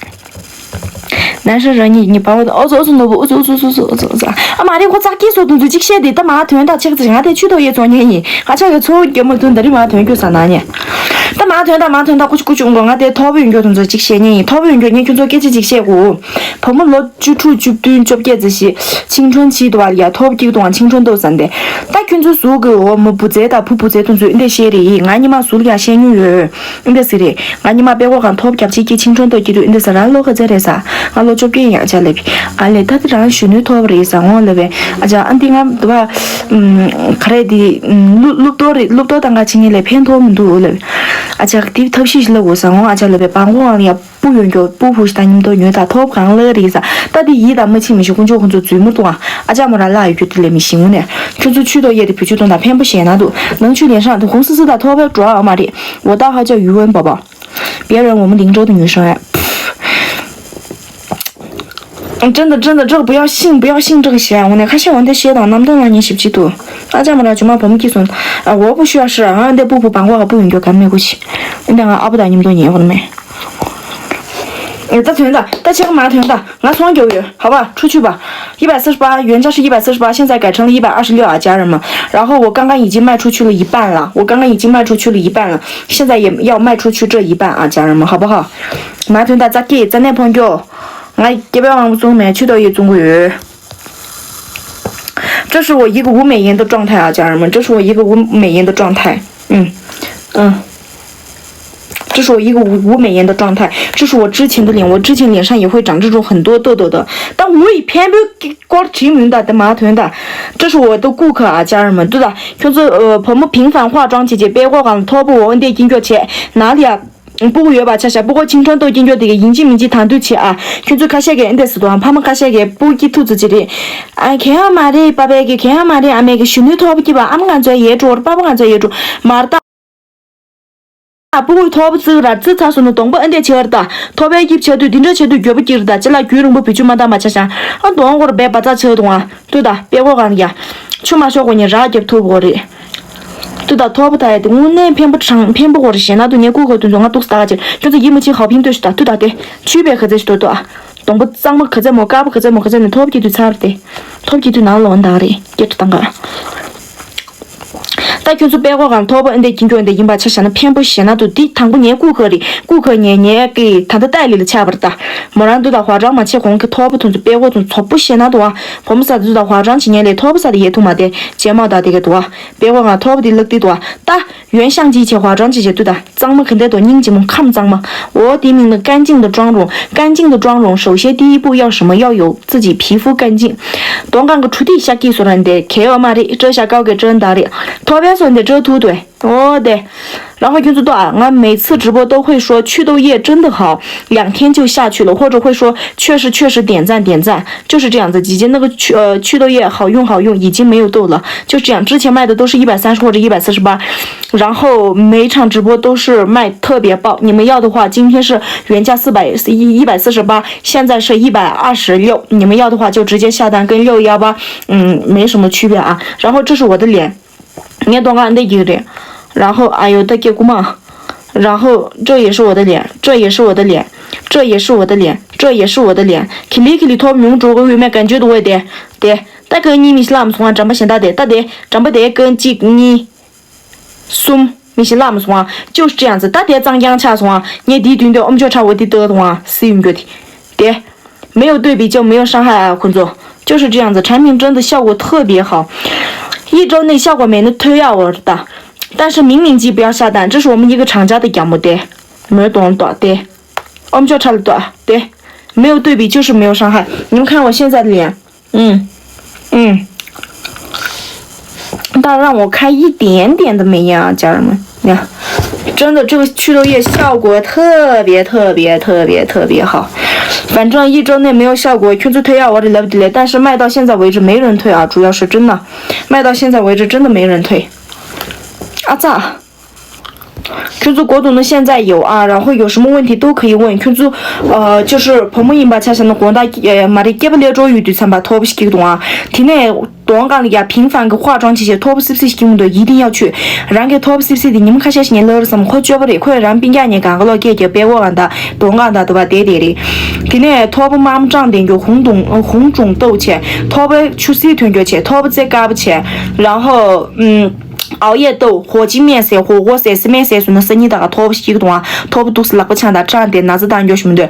ནན་ཧྲི་ར་ཉིད་ཉི་པ་བ་ཨོ་ཙོ་ཨོ་ཙོ་ནོ་བུ་ཨུ་ཙུ་ཨུ་ཙུ་ཨུ་ཙུ་ཨུ་ཙུ་ཨུ་ཙུ། ཨ་མ་རེད་ཁོ་ཙག་གི་སོ་དུང་དུ་ཅིག་བཤད་དེ་ད་མ་དོན་དག་ཆག་ཙི་ང་དེ་ཆུ་ཏོག་ཡེ་ཚོ་ཉེ་ཡིན། ང་ཆག་གི་ཚོ་རྒྱ་མོ་དུང་ད་རི་མ་དོན་རྒྱུ་ས་ན་ཉེ། ད་མ་དོན་དག་མ་དོན་དག་ཀུ་ཅི་ཀུ་ཅི་འུང་གོ། ང་དེ་ཐོ་བུ་ཡོང་རྒྱུ་དུང་ཙོ་ཅིག་བཤད་ཉེ་ཡིན། ཐོ་བུ་ཡོང་རྒྱུ་ཉེ་ཁྱོད་ཚོ་སྐད་ཆ་ཅིག་བཤད་གོ། བུ་མོ་ལོ་བཅུ་དྲུག་བཅུ་བདུན་བཅོ་བརྒྱད་ཙི་ཞིག་ཆིང་ཁྲོན་ཆི་དུ་བ་ལ་ཡ་ཐོ་བུ་ཀྱི་དུང་ཆིང་ཁྲོན་ཏོ་ཟན་དེ། ད་ཁྱོད་ཚོ་ཟུག་གི་འོ་མོ་བུ་ཙེ་ད་བུ་བུ་ཙེ་དུང་ཙོ་འདི་བཤད་རེད་ཡིན། ང་ཉི་མ་ཟུག་ལ་ཡ་བཤད་ཉུ་ཡོད། ཨིན་དེ་སི་རེད། ང་ཉི་མ་པེ་གོ་གང་ཐོབ་རྒྱབ་ཆེ་སྐྱེ་ཆིང་ཁྲོན་ཏོ་སྐྱེ་དུས་ཨིན་དེ་ས་རང་ལོ་ག་ཚད་རེད་ས། ང་ལོ་བཅོ་བརྒྱད་ཡང་ཆ་ལེབ། ཨ་ལེ་ད་དེ་རང་གཞོན་ནུའི་ཐོབ་རེད་ས་ངོ་ལེ་བས། ཨ་ཅག་ཨ་འདི་ང་དུ་བ། ག་རེ་དེ། སློབ་སློབ་གྲྭ་རེད། སློབ་གྲྭ་དང་ག་ཆེ་ངེས་ལེ་ཕན་ཐོགས་མི་འདུག་ལེ་བས། ཨ་ཅག་དེ་ཐབས་ཤེས་ཤིག་ལ་འོ་ས་ངོ་ཨ་ཅག་ལེ་བས་བང་གོ་ཨང་ཡ་པུ་ཡོང་རྒྱུ་པུ་ཕུ་ཤི་ད་ཉིམ་ཏོ་ཉོས་ད་ཐོབ་གང་ལེ་རེད་ས། ད་དེ་ཡིད་དང་མ་ཆིང་མི་ཤི་ཀུན་ཅོ་ཁོང་ཚོ་རྫུན་མུར་དུ་ཨ། ཨ་ཅག་མོ་ར་ལ་ཡོད་རྒྱུ་དེ་ལེ་མི་ཤི་ངུ་ནས་ཁྱོད་ཚོ་ཆུ་ཏོ་ཡེ་དེ་བུ་ཆུ་ཏོ་ད་ཕན་པོ་ཞེ་ན་འདུག་ནང་ཆུ་ལེ་ཧྲང་དུ་ཁོང་སི་སི་ད་ཐོབ་བས་འགྲོ་ཨ་མ་རེད། འོ་ད་ཧ་ཅག་ཡུ་ཝན་པ་པ། 别人我们灵州的女生哎。真的真的，这个不要信，不要信这个邪。我那看新闻的邪党，那么多年十几度，啊，这么着就嘛不么计算，啊，我不需要是啊，那不不帮我不用就干没过去，那个阿不达你们多年我都没。哎，大屯的，大千个麻屯的，俺从九月，好吧，出去吧。一百四十八，原价是一百四十八，现在改成了一百二十六啊，家人们。然后我刚刚已经卖出去了一半了，我刚刚已经卖出去了一半了，现在也要卖出去这一半啊，家人们，好不好？ མ་ཐོན་ད་ཙག་གི་ཙ་ནས་ཕོན་ཀྱོ། ང་སྐྱེ་བའི་དབང་པོ་བཙོང་མེད་ཆུ་ཏོ་ཡི་བཙོང་གི་ཡོད། 这是我一个无美颜的状态啊，家人们，这是我一个无美颜的状态。嗯嗯，这是我一个无无美颜的状态，这是我之前的脸，我之前脸上也会长这种很多痘痘的，但我也偏不给光提名的，对吗？对的，这是我的顾客啊，家人们，对的，就是呃，我们平凡化妆姐姐背后讲，头部我问题研究起，哪里啊？ སྤུ་གུ་ཡོད་པ་ཆ་བཞག་སྤུ་གུ་ཆིང་ཁྲོན་ཏོ་སྐྱིན་སྐྱོ་དེ་གི་ཡིན་གཅིག་མིན་གཅིག་དང་དུས་བྱེད་ཨ། ཁྱོད་ཚོ་ཁ་ཤས་ཀྱི་ཨེ་འདྲ་སི་དང་ཕ་མ་ཁ་ཤས་ཀྱི་སྤུ་གུ་སྐྱིད་ཐུབ་ཚོ་ཅི་རེད། ཨ་གལ་ཡང་མ་རེད་པ་པའི་གི་གལ་ཡང་མ་རེད་ཨ་མའི་གི་གཞོན་ནུའི་ཐོག་པ་སྐྱིད་པ་ཨ་མ་ང་ཚོའི་ཡས་འགྲོ་བར་པ་པ་ང་ཚོའི་ཡས་འགྲོ་མར་ད། སྤུ་གུའི་ཐོག་པ་བརྩིགས་ར་བརྩིགས་ཚར་སོང་ན་གདོང་པ་ཨེ་འདྲ་བྱེད་བར་ད། ཐོག་པའི་སྐྱིབས་ཆ་དུས་འདི་འདྲ་བྱེད་དུས་འགྱོད་པ་སྐྱིད་ར་ད་ཅི་ལ་རྒྱུན་རིང་པོ་བེད་སྤྱོད་མ་བཏང་པ་ཆ་བཞག་ཨ་གདོང་སྐོར་བས་བ་ཙག་ཆགས་འདུག་ཨ། ལྟོས་དང་དཔེ་ཁོ་གང་ཡ། ཆུ་མ་ཤོག་གོ་ཉེ་རག་རྒྱབ་ཐུབ་གོ་རེད། ལྟོས་དང་ཐོབ་པ་ད་ཡ་དེ་དངོས་གནས་ཕན་པོ་དྲང་ཕན་པོ་གོ་རེད་ཞེ་ན་དུ་ངས་ཀུ་ཁོ་དུ་ཚོ་ང་ཏུག་ས་ད་ག་ཅེར་ཁྱོད་ཚོ་ཡིད་མི་ཆེས་ཧའོ་ཕིང་ལྟོས་ཤི་ད་ལྟོས་ད་དེ་ཆུས་པའི་ག་ཚད་ཞིག་ལྟོས་ལྟོས་ཨ། གདོང་པ་གཙང་མ་ག་ཚད་མོ་དཀར་པོ་ག་ཚད་མོ་ག་ཚད་ནས་ཐོབ་ཀྱི་དུས་ཚར་ཏེ། ཐོབ་ཀྱི་དུས་ནང་ལོག་འདག་རེད་སྐད་ཆ་དང་ག་ད་ཁྱོད་ཚོ་དཔེ་ཁོ་གང་ཐོབ་པ་ཨེ་འདས་ཀྱིན་སྐྱོ་ཨེ་འདས་ཡིན་པ་ཆ་བཞག་ན་ཕན་པོ་ཞེ་ན་དུ་འདི་དང་པོ་ངའི་ཀུ་ཁོ་རེད་ཀུ་ཁོ་ངའི་ངའི་གི་ད་ལྟ་ཏའི་ལི་ལ་ཆགས་པ་རེད་ད། མོ་རང་འདུག་ད་ཧྭ་ཅང་མ་བྱེད་གོང་གི་ཐོག་པ་དུང་ཚོ་དཔེ་ཁོ་དུང་ཚོ་ཚོགས་པོ་ཞེ་ན་དུ་བ། བུ་མོ་ས་འདུག་ད་ཧྭ་ཅང་བྱེད་ཉན་ལས་ཐོག་པ་ས་དེ་ཡེ་ཐུག་མ་དེ་ཇེ་མ་ད་དེ་ག་དུ་བ། དཔེ་ཁོ་ང་ཐོག་པ་དེ་ལག་དེ་དུ་བ། ད་ཡོན་ཤང་ཅི་བྱེད་ཧྭ་ཅང་ཅི་བྱེད་དུ་ད་གཙང་མ་གི་འདེད་དོ་སྙིང་རྗེ་མོ་ཁམས་གཙང་མ། འོ་དེ་མིང་ནི་ཀན་ཅིང་དུ་ཀྲང་རུང་ཀན་ཅིང་དུ་ཀྲང་རུང་ཧྲོ་ཤེ་ཏི་པུ་ཡག་ཧྲི་མ་ཡག་ཡོ་ཙི་ཅི་ཕི་ཧྥུ་ཀན་ཅིང་། དོང་ཁང་གི་ཁྲུ་ཏི་ཤག་ཀི་སོ་ར་འདེ་གེ་ཨོ་མ་རི་ཀྲ་ཤ་ཀའོ་གེ་ཀྲན་ད་རི་ཐོ་བེ། 所以你得遮土对，哦对。然后就知道啊，我每次直播都会说祛痘液真的好，两天就下去了，或者会说确实确实点赞点赞，就是这样子。姐姐那个祛呃祛痘液好用好用，已经没有痘了，就是这样。之前卖的都是一百三十或者一百四十八，然后每场直播都是卖特别爆。你们要的话，今天是原价四百一一百四十八，现在是一百二十六。你们要的话就直接下单，跟六幺八嗯没什么区别啊。然后这是我的脸。ངས་གདོང་ཁ་འདི་རྒྱུག་རེད། 然后 ཨ་ཡོ་ད་སྐྱེ་རྒུ་མ། 然后 这也是我的脸，这也是我的脸，这也是我的脸。ཁི་ལི་ཁི་ལི་ཐོབ་མྱོང་འགྲོ་གི་ཡོད་མེད་གན་ཇོད་འོད་དེ། དེ། ད་ཀན་གཉིས་མི་ཤི་ལམ་སོང་ཨ། འགྲམ་པ་གཞན་དག་དེ་ད་དེ་འགྲམ་པ་དེ་ཀན་གཅིག་གཉིས། གསུམ། མི་ཤི་ལམ་སོང་ཨ། ཅོ་སྤྲེའང་ཟེར་ད་དེ་གཙང་རྐྱང་ཆགས་སོང་ཨ། ངས་དེའི་མདུན་དེ་ཨོམ་ཅོག་ཁྲ་བོ་དེ་ལྟ་དང་ཨ་སི་ཡོང་རྒྱུ་དེ། དེ། 没有对比就没有伤害啊，คุณโจ。就是这样子，产品真的效果特别好。一周内效果没能退啊，我的。但是明明记不要下单，这是我们一个厂家的讲不对，没懂懂对，我们就差了多对，没有对比就是没有伤害。你们看我现在的脸，嗯嗯，但让我开一点点都没呀，家人们，你看。真的，这个祛痘液效果特别特别特别特别好。反正一周内没有效果，全是退啊，我的 love 的嘞。但是卖到现在为止没人退啊，主要是真的，卖到现在为止真的没人退。啊咋？全是国总的现在有啊，然后有什么问题都可以问。全是呃，就是朋友们吧，才想到广大呃，马里给不了周瑜对参吧，托不起给懂啊。体内 གདོང་ཁ་ལ་ཡ་ཕིང་ཧྥང་གི་ཧྭ་ཅང་ཅིག་བྱས་ཐོར་པ་སིབ་སིབ་ཞིག་གི་མི་འདུག་ཡིད་བརྟན་ཡག་ཆོད། རང་གི་ཐོར་པ་སིབ་སིབ་དེ་ཉི་མ་ཁ་ཤས་ཤིག་ནས་སླར་བསམ་ཁོ་སྤྱོད་པ་རེད། ཁོས་རང་སྤུན་ཀྱག་ཉལ་གང་ག་ལོག་སྐད་རྒྱག་པའི་འོག་གང་དག་གདོང་ཁ་དང་དུ་བ་དེ་དེ་རེད། དེ་ནས་ཐོར་པ་དམར་མོ་སྐྲངས་བསྡད་རྒྱུ་ཧུང་དུང་ཧུང་ཅུང་ཏོའུ་བྱས། ཐོར་པ་ཆུ་སེར་ཐོན་རྒྱུ་བྱས། ཐོར་པ་རྩེ་དཀར་པོ་བྱས། 然后 ཨུམ། ཨའོ་ཡེ་ཏོ། ཧོ་ཅི་མེ་སེ་ཧོ་ཧོ་སེ་སི་མེ་སེ་སུ་ན་སི་ཉི་ད་ག་ཐོར་པ་ཞིག་གདོང་ཨ། ཐོར་པ་དུག་སི་ལག་པ་ཆང་དང་སྐྲངས་ཏེ་ན་ཚ་བཏང་རྒྱུ་ཞིག་མི་འདོད།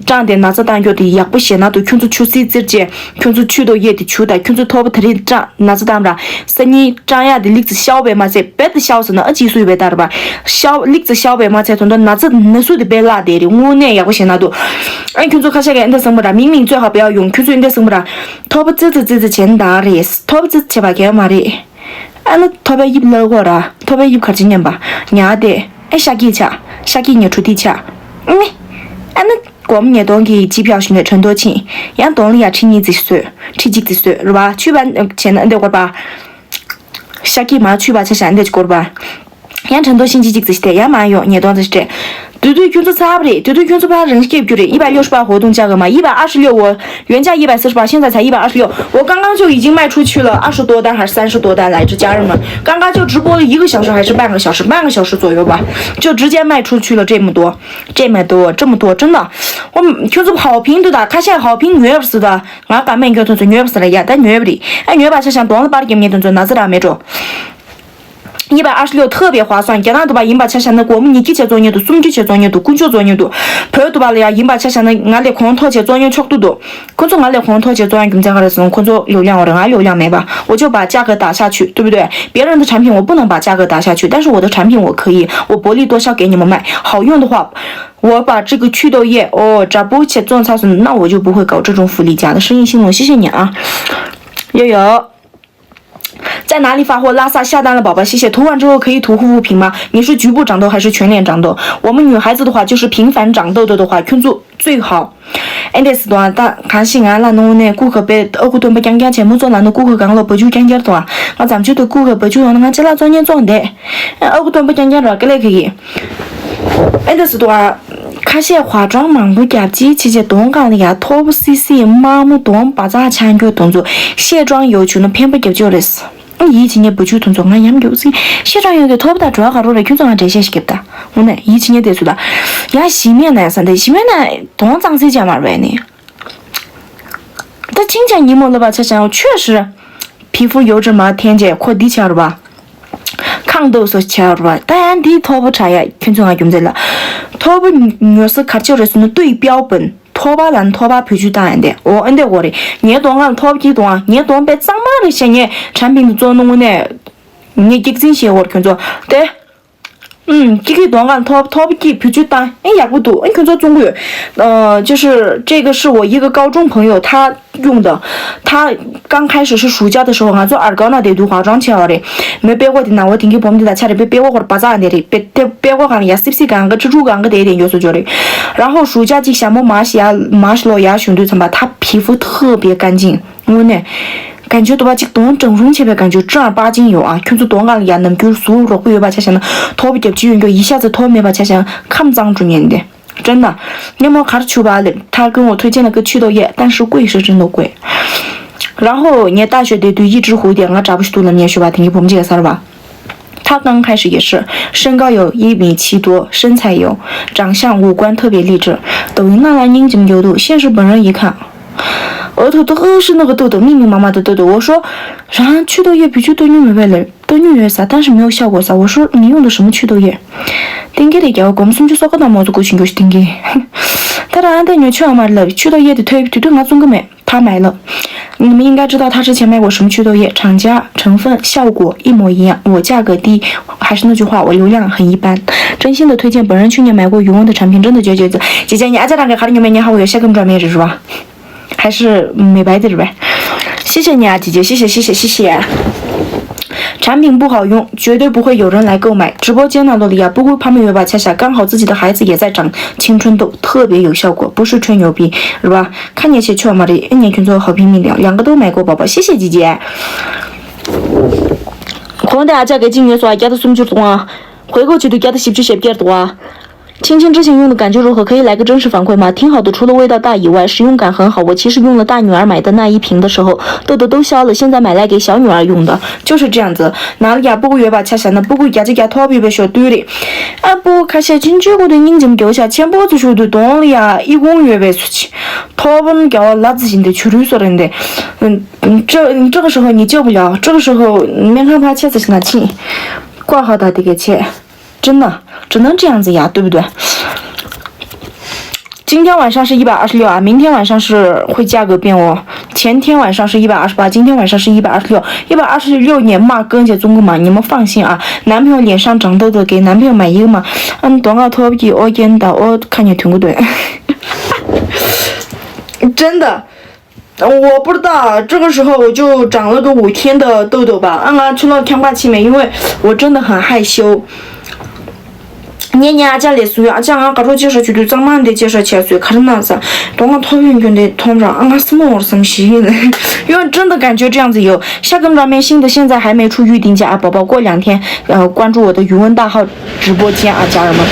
སྐྲངས་ཏེ་ན་ཚ་བཏང་རྒྱུ་དེ་ཡག་པོ་བྱས་ན་དུ་ཁྱོད་ཚོ་ཆུ་སེར་བཙིར་བྱས། ཁྱོད་ཚོ་ཆུ་དོ་ཡེ་དེ་ཆུ་དང་ཁྱོད་ཚོ་ཐོར་པ་དེ་རིང་སྐྲངས་ན་ཚ་བཏང་ར། སི་ཉི་སྐྲངས་ཡ་དེ་ལིག་ཙི་ཤའོ་བས་མ་ཚད་བེད་དུ་ཤའོ་ཟེར་ན་ཨ་ཅི་སུ་ཡི་བེད་དར་བ། ཤའོ་ལིག་ཙི་ཤའོ་བས་མ་ཚད་དོན་དུ་ན་ཚ་ན་སུ་དེ་བེད་ལ་དེ་རེད། དངོས་གནས་ཡག་པོ་བྱས་ན་དུ། ཨ་ཁྱོད་ཚོ་ཁ་ཤས་ཀྱི་ཨེ་འདྲ་བསམ་པ་ར་མིང་མིང་ཚོད་ཧ་བེད་ཡོང་ཁྱོད་ཚོ་ཨེ་འདྲ་བསམ་པ་ར། ཐོར་པ་ཙི་ཙི་ཙི་ཙི་བྱས་ན་ད་རེད། ཐོར་པ་ཙི་ཙི་བྱས་པ་གལ་མ་རེད། ཨ་ནི་ཐོ་བའི་དབྱིབས་ལ་གོ་ར། ཐོ་བའི་དབྱིབས་གར་ཅི་ཉན་པ། ཉ་དེ། ཨེ་ཤ་ཀི་ཆ། ཤ་ཀི་ཉ་ཁྲུ་ཏི་ཆ། ཨ་ནི། ཨ་ནི། སྒོར་མོ་ཉིས་སྟོང་གི་ཅི་ཕྱག་ཞུ་ནས་ཁྲོན་ཏོ་ཕྱིན། ཡང་སྟོང་ལ་ཡ་ཁྲི་གཉིས་ཙི་བཟོས། ཁྲི་གཅིག་ཙི་བཟོས་རུ་བ་ཆུ་བ་བྱས་ན་འདི་གོར་པ། ཤ་ཀི་མ་ཆུ་བ་ཆ་ཤ་འདི་ཅི་གོར་པ། ཡང་ཁྲོན་ཏོ་ཤིང་ཅི་གཅིག་ཙི་ཤི་ཡང་མ་ཡོང་ཉིས་སྟོང་ཙི་སྤྲད། དུས་དུས་ཁྱོད་ཚོ་ཚར་བ་རེད། དུས་དུས་ཁྱོད་ཚོ་ཕར་རང་སྐྱེ་རྒྱུ་རེད། 一百六十八活动价格嘛，一百二十六我 原价一百四十八，现在才一百二十六，我刚刚就已经卖出去了二十多单还是三十多单来着，家人们，刚刚就直播了一个小时还是半个小时，半个小时左右吧，就直接卖出去了这么多，这么多，这么多，真的，我全是好评对的，看现在好评女二十的，俺敢卖给同学女二十了呀，但女二的，哎，女二吧，想想短了八点面同学拿着了没中。 一百二十六特别划算，རྒྱ་ནག་དུ་བ་ཡིན་པ་ཆ་བཞག་ན་སྒོར་མོ་ཉིས་ཀྱི་ཆེད་བཙོང་ཉེ་དུ་གསུམ་ཀྱི་ཆེད་བཙོང་ཉེ་དུ་དཀོན་མཆོག་བཙོང་ཉེ་དུ། བོད་དུ་བ་ལ་ཡང་ཡིན་པ་ཆ་བཞག་ན་ང་ལས་གོང་མཐོ་ཆེད་བཙོང་ཉེ་ཆོག་ཏུ་འདུག་ཁོ་ཚོ་ང་ལས་གོང་མཐོ་ཆེད་བཙོང་ཡ་རྒྱུ་མཚན་ག་རེ་སོང་ཁོ་ཚོ་流量འོ་རེད། ང་流量མེད་པ། 我就把价格打下去，对不对？别人的产品我不能把价格打下去，但是我的产品我可以，我薄利多销给你们卖，好用的话，我把这个祛痘液哦，这不切种菜是，那我就不会搞这种福利价的生意兴隆。谢谢你啊，悠悠。 在哪里发货？拉萨下单了，宝宝，谢谢。涂完之后可以涂护肤品吗？你是局部长痘还是全脸长痘？我们女孩子的话就是频繁长痘痘的话，全做最好。哎，对，是的，但看是俺那弄呢，顾客被二股盾不讲讲，全部做那弄顾客刚了不就讲讲的啊？我咱们就对顾客不就用那个这那专业做的，二股盾不讲讲了，搿类可以。哎，对，是的啊。 ཁ་ཤས་ཧྭ་ཅང་མང་པོ་རྒྱབ་ཅིག་ཕྱི་རྗེས་གདོང་གང་ལ་ཡ་ཐོར་བུ་སི་སི་དམར་མོ་གདོང་བ་ཙག་ཆང་རྒྱུ་དུང་ཚོ་ཤེས་ཀྲང་ཡོ་ཆུ་ན་ཕན་པ་རྒྱབ་ཅོ་རེད། ཡིད་ཆེས་ཉེ་བུ་ཆུ་དུང་ཚོ་ང་ཡམ་རྒྱུ་སི་ཤེས་ཀྲང་ཡོ་གི་ཐོར་བུ་དང་བྲོ་བ་ག་རོ་རེད། ཁྱོད་ཚོ་ང་འགྲེལ་བཤད་ཞིག་རྒྱབ་ད། འོ་ནས་ཡིད་ཆེས་ཉེ་དེ་སུ་ད་ཡ་ཞི་མེད་ན་ས་འདི་ཞི་མེད་ན་གདོང་གཙང་སེ་ཅང་མར་བས་ནི། ད་ཆིང་ཆང་ཉིན་མོ་ལ་བ་ཆ་ཆང་ཆོས་ཧྲི། ཕི་ཧྥུ་ཡོ་ཅི་མ་འཐེན་རྗེས་ཁོ་འདི་ཆར་བ། ཁང་དུ་སོ་ཆར་བ། ད་ཡང་འདི་ཐོ་བུ་ཁྲ་ཡ་ཁྱོད་ཚོ་ང་རྒྱུ་མཚན་ལ། ཐོ་བུ་ཉོ་ས་གར་ཆ་རེ་སུ་ནི་ཏུའི་ཕྱའོ་པིན། ཐོ་བ་ལ་ཐོ་བ་བུ་ཆུ་བཏང་ཡ་འདི་འོ་ཨེ་འདི་འོ་རེད། ངའི་གདོང་ལ་ཐོ་བུ་གཅིག་གཏོང་ཨ། ངའི་གདོང་པའི་གཙང་མ་རེད་བྱས་ངས་ཁྲམ་ཕིང་དུ་བཙོང་ནོ་དངོས་གནས། ངས་སྐྱག་རྫུན་བཤད་འོར་ཁྱོད་ཚོ་དེ། 嗯，这个短杆 top top 几 皮去单，哎，也不多，哎，可做中国，呃，就是这个是我一个高中朋友，他用的，他刚开始是暑假的时候，俺做二高那得读化妆去了嘞，没背过的呢，我听给我们的差点被背过或者巴扎的嘞，背背背过好像也是不是刚个蜘蛛刚个得一点就是觉得，然后暑假就想么马西亚马西罗亚兄弟他们，他皮肤特别干净。 དངོས་གནས། 感觉འདུག་པ་གཅིག་དོན་整容བྱས་པའི་感觉正儿八经有啊。ཁྱོད་ཚོ་དོན་གང་ལ་ཡ་ནམ་རྒྱུན་གཟུགས་རོགས་པོ་ཡོད་པ་ཆ་བཞག་ན། ཐོབ་རྒྱབ་ཀྱི་ཡོད་འགྱོ་ཡི་ཤ་ཚ་ཐོབ་མེད་པ་ཆ་བཞག་ན་ཁམས་གཙང་འགྲོ་ཉན་ཏེ། 真的。 ཉིན་མོ་གར་ཆུ་བ་ལེབ་ཐར་ཀུན་འོ་ཐོས་ཅན་ལ་ཀི་ཆུ་དོ་ཡེ་但是贵是真的贵。 然后你大学的对一只蝴蝶 ང་དྲ་བུ་ཞིག་ཏུ་ལ་ཉེ་ཞུ་བ་དེང་གི་བུམ་གཅིག་ག་སར་བ། 他刚开始也是身高有一米七多，身材有，长相五官特别励志。抖音那拉宁金牛肚，现实本人一看，额头都是那个痘痘，密密麻麻的痘痘。我说，然后去痘液不就痘脓没白了，痘脓有啥，但是没有效果啥。我说你用的什么祛痘液？ ཏིང་གེ་རེ་རྒྱ་བ་གོམ་སུམ་ཅུ་སོགས་ཀ་དང་མོ་ཚོ་ཀུ་ཆིང་གོ་ཤི་ཏིང་གེ། ད་རང་ཨ་འདི་ཉོ་ཆོག་ཨ་མ་རེད་ལབ་ཆུ་ཏོ་ཡེ་དེ་ཐོས་དུས་དུས་ང་བཙོང་གི་མེད། ཐ་མ་ལ། 你们应该知道他之前卖过什么祛痘液，厂家、成分、效果一模一样。我价格低，还是那句话，我流量很一般。真心的推荐，本人去年买过余温的产品，真的绝绝子。姐姐，你阿家长给孩子牛美年好友下个转面是吧？还是美白的是呗？谢谢你啊，姐姐，谢谢谢谢谢谢。产品不好用，绝对不会有人来购买。直播间那里呀，不会旁边有把恰恰，刚好自己的孩子也在长青春痘，特别有效果，不是吹牛逼，是吧？ 看见些去嘛的，人家群众好评没了，两个都买过宝宝，谢谢姐姐。 གོང་དེ་ཨ་ཅག་གི་གཅིག་ཉོས་སོང་ཨ། བརྒྱ་དང་སུམ་ཅུ་དང་ཨ། 回购 བྱེད་དུས་བརྒྱ་དང་བཞི་བཅུ་ཞེ་བརྒྱད་དང་ཨ། 青青之前用的感觉如何？可以来个真实反馈吗？挺好的，除了味道大以外，使用感很好。我其实用了大女儿买的那一瓶的时候，痘痘都消了，现在买来给小女儿用的。 就是这样子。 ནང་ལ་ཡ་སྤུ་གུ་ཡོད་པ་ཆ་བཞག་ན་སྤུ་གུ་བརྒྱ་ཆ་བརྒྱ་ཐོབ་ཡོད་པའི་ཞོ་ཏུ་རེད། ཨ་སྤུ་གུ་ཁ་ཤས་ཅིན་ཅོས་གོ་དུ་སྙིང་རྗེ་མ་རྒྱོ་ཤ་ཆེན་པོ་ཚོ་ཞོ་དུ་གདོང་ལ་ཡ་ཨི་ཁུང་ཡོད་པའི་སུ་ཆེ། ཐོབ་བམ་རྒྱ་བ་ལབ་ཙི་བཞིན་དུ་ཆུ་རུལ་སོ་རེད་འདི། 这这个时候你救不了，这个时候面看怕切死是那气，挂号的这个切，真的只能这样子呀，对不对？ 今天晚上是一百二十六啊，明天晚上是会价格变哦。前天晚上是一百二十八，今天晚上是一百二十六。一百二十六年骂更姐中国嘛，你们放心啊。男朋友脸上长痘痘，给男朋友买一个嘛。嗯，等我脱皮，我真的，我看你挺不对。真的，我不知道，这个时候我就长了个五天的痘痘吧。俺俺去了看吧，去没，因为我真的很害羞。 ངས་ཉ་ཨ་ཅག་ལས་སུ་ཡོད། ཨ་ཅག་ང་དགའ་རོགས་ཅེ་ཧྲ་ཆུ་དུས་གཙང་མ་འདི་ཅེ་ཧྲ་ཆེ་སུས་ག་རེ་གནང་ས། དོ་ང་ཐོབ་ཡོང་རྒྱུ་འདི་ཐོམ་ར་ཨ་ང་སི་མོ་འོར་བསམ་ཞིག་ཡིན། 因为真的感觉这样子有下根表面新的，现在还没出预定价啊，宝宝过两天呃关注我的余温大号直播间啊，家人们。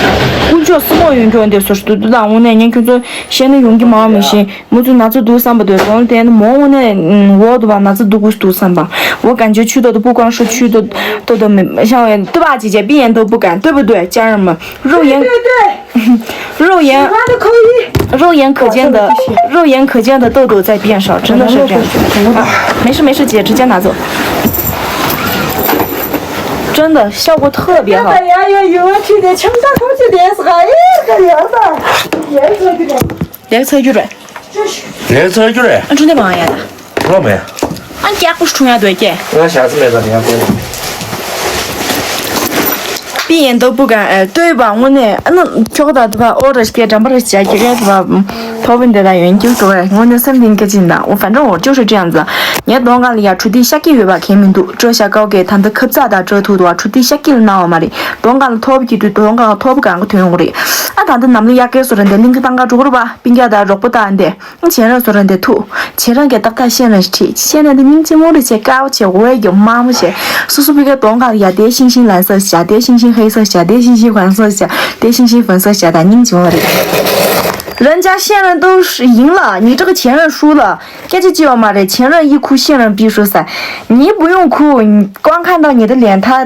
ཀུན་སྤྱོད་སི་མོ་ཡོང་རྒྱུ་འདི་སུ་ཞུ་དུ་དང་འོ་ནས་ཉན་ཁྱོད་ཚོ་ཤེས་ན་ཡོང་གི་མ་མི་ཤེས། མུ་ཚུ་ན་ཚ་འདུག་བསམ་པ་དོད་སོང་དེ་ནི་མོ་འོ་ནས་འོ་དུ་བ་ན་ཚ་འདུག་གུ་འདུག་བསམ་པ། 我感觉去的都不光是去的，对的，没像对吧，姐姐闭眼都不敢，对不对，家人们？肉眼，对对对，肉眼，他都可以。肉眼可见的，肉眼可见的痘痘在变少，真的是这样。啊，没事没事，姐直接拿走。真的效果特别好。哎呀，有有去的，青山空气的是哎，这个样子，也是这个。 ལེགས་ཚར་རྒྱུ་རེད། ལེགས་ཚར་རྒྱུ་རེད། ཨ་འཁྲུངས་ནས་མང་ཡ་ད། ལོ་མེད། ཨ་ཀྱག་པོ་འཁྲུངས་ཡ་འདོད་ཀྱེ། ང་ཞག་ཚི་མེད་ད་ཡང་ཀོ། པི་ཡན་དོ་པུ་ག་ཨ་ལྟོས་པ་དངོས་གནས་ཨ་ནི་ཁྱོག་ད་དུ་བ་ཨོ་ར་ཤི་ཀེ་འགྲམ་པ་ར་ཤི་ཀེ་རེད་དུ་བ། ཐོབ་པིན་དེ་ད་ཡོན་ཀྱུ་ཀྲོ་ཨེ་དངོས་གནས་སེམས་གཏིང་སྐད་ཅིག་ད། འོ་ཧྥན་ཀྲང་འོ་ཅོ་ཧྲི་ཀྲི་ཡང་ཛི། ངའི་གདོང་གང་ལ་ཡ་ཁྲུ་ཏི་ཤ་ཀི་ཡོད་པ་ཁེ་མི་འདུག་ཀྲོ་ཤ་ཀའོ་ཀེ་ད་འདི་ཁབ་ཙ་ད་ཀྲོ་ཐུག་དུ་བ་ཁྲུ་ཏི་ཤ་ཀི་ལ་ན་འོ་མ་རེད། གདོང་གང་ལ་ཐོབ་ཀྱི་དུས་གདོང་གང་ཐོབ་གང་གི་དོན་ཡོང་རེད། ཨ་ད་འདི་ནམ་ལ་ཡ་ཀེ་སོ་ར་འདི་གླིང་གི་ཏང་ག་འགྲོ་གི་རུ་བ། པིང་རྒྱ་དང་རོགས་པོ་དང་དེ། ཁྱེད་རང་བཟོ་ར་འདི་ཐུག་ཁྱེད་རང་གི་ཏག་ཏག་ཤེས་རང་ཞིག་ཁྲིད། ཤེས་རང་འདི་སྙིང་རྗེ་མོ་རེད་ཅེས་དཀའ་བ་བྱེད་འོས་ཀྱི་དམའ་མོ་བྱེད། སོ་སོ་པི་ཀའི་གདོང་གང་ཡ་དེ་ཤིང་ཤིང་ལན་ས་བྱ། དེ་ཤིང་ཤིང་ཧེ་ས་བྱ། དེ་ཤིང་ཤིང་ཧོན་ས་བྱ། དེ་ཤིང་ཤིང་ཧོན་ས་བྱ་ད་སྙིང་རྗེ་མོ་རེད། 人家现在都是赢了，你这个前任输了。 སྐད་ཆ་ཅི་ཡོད་མ་རེད། ཁྱེད་རང་ཡི་ཁུ་ཤེས་རང་པི་ཧྲུ་ས། 你不用哭，观看到你的脸，他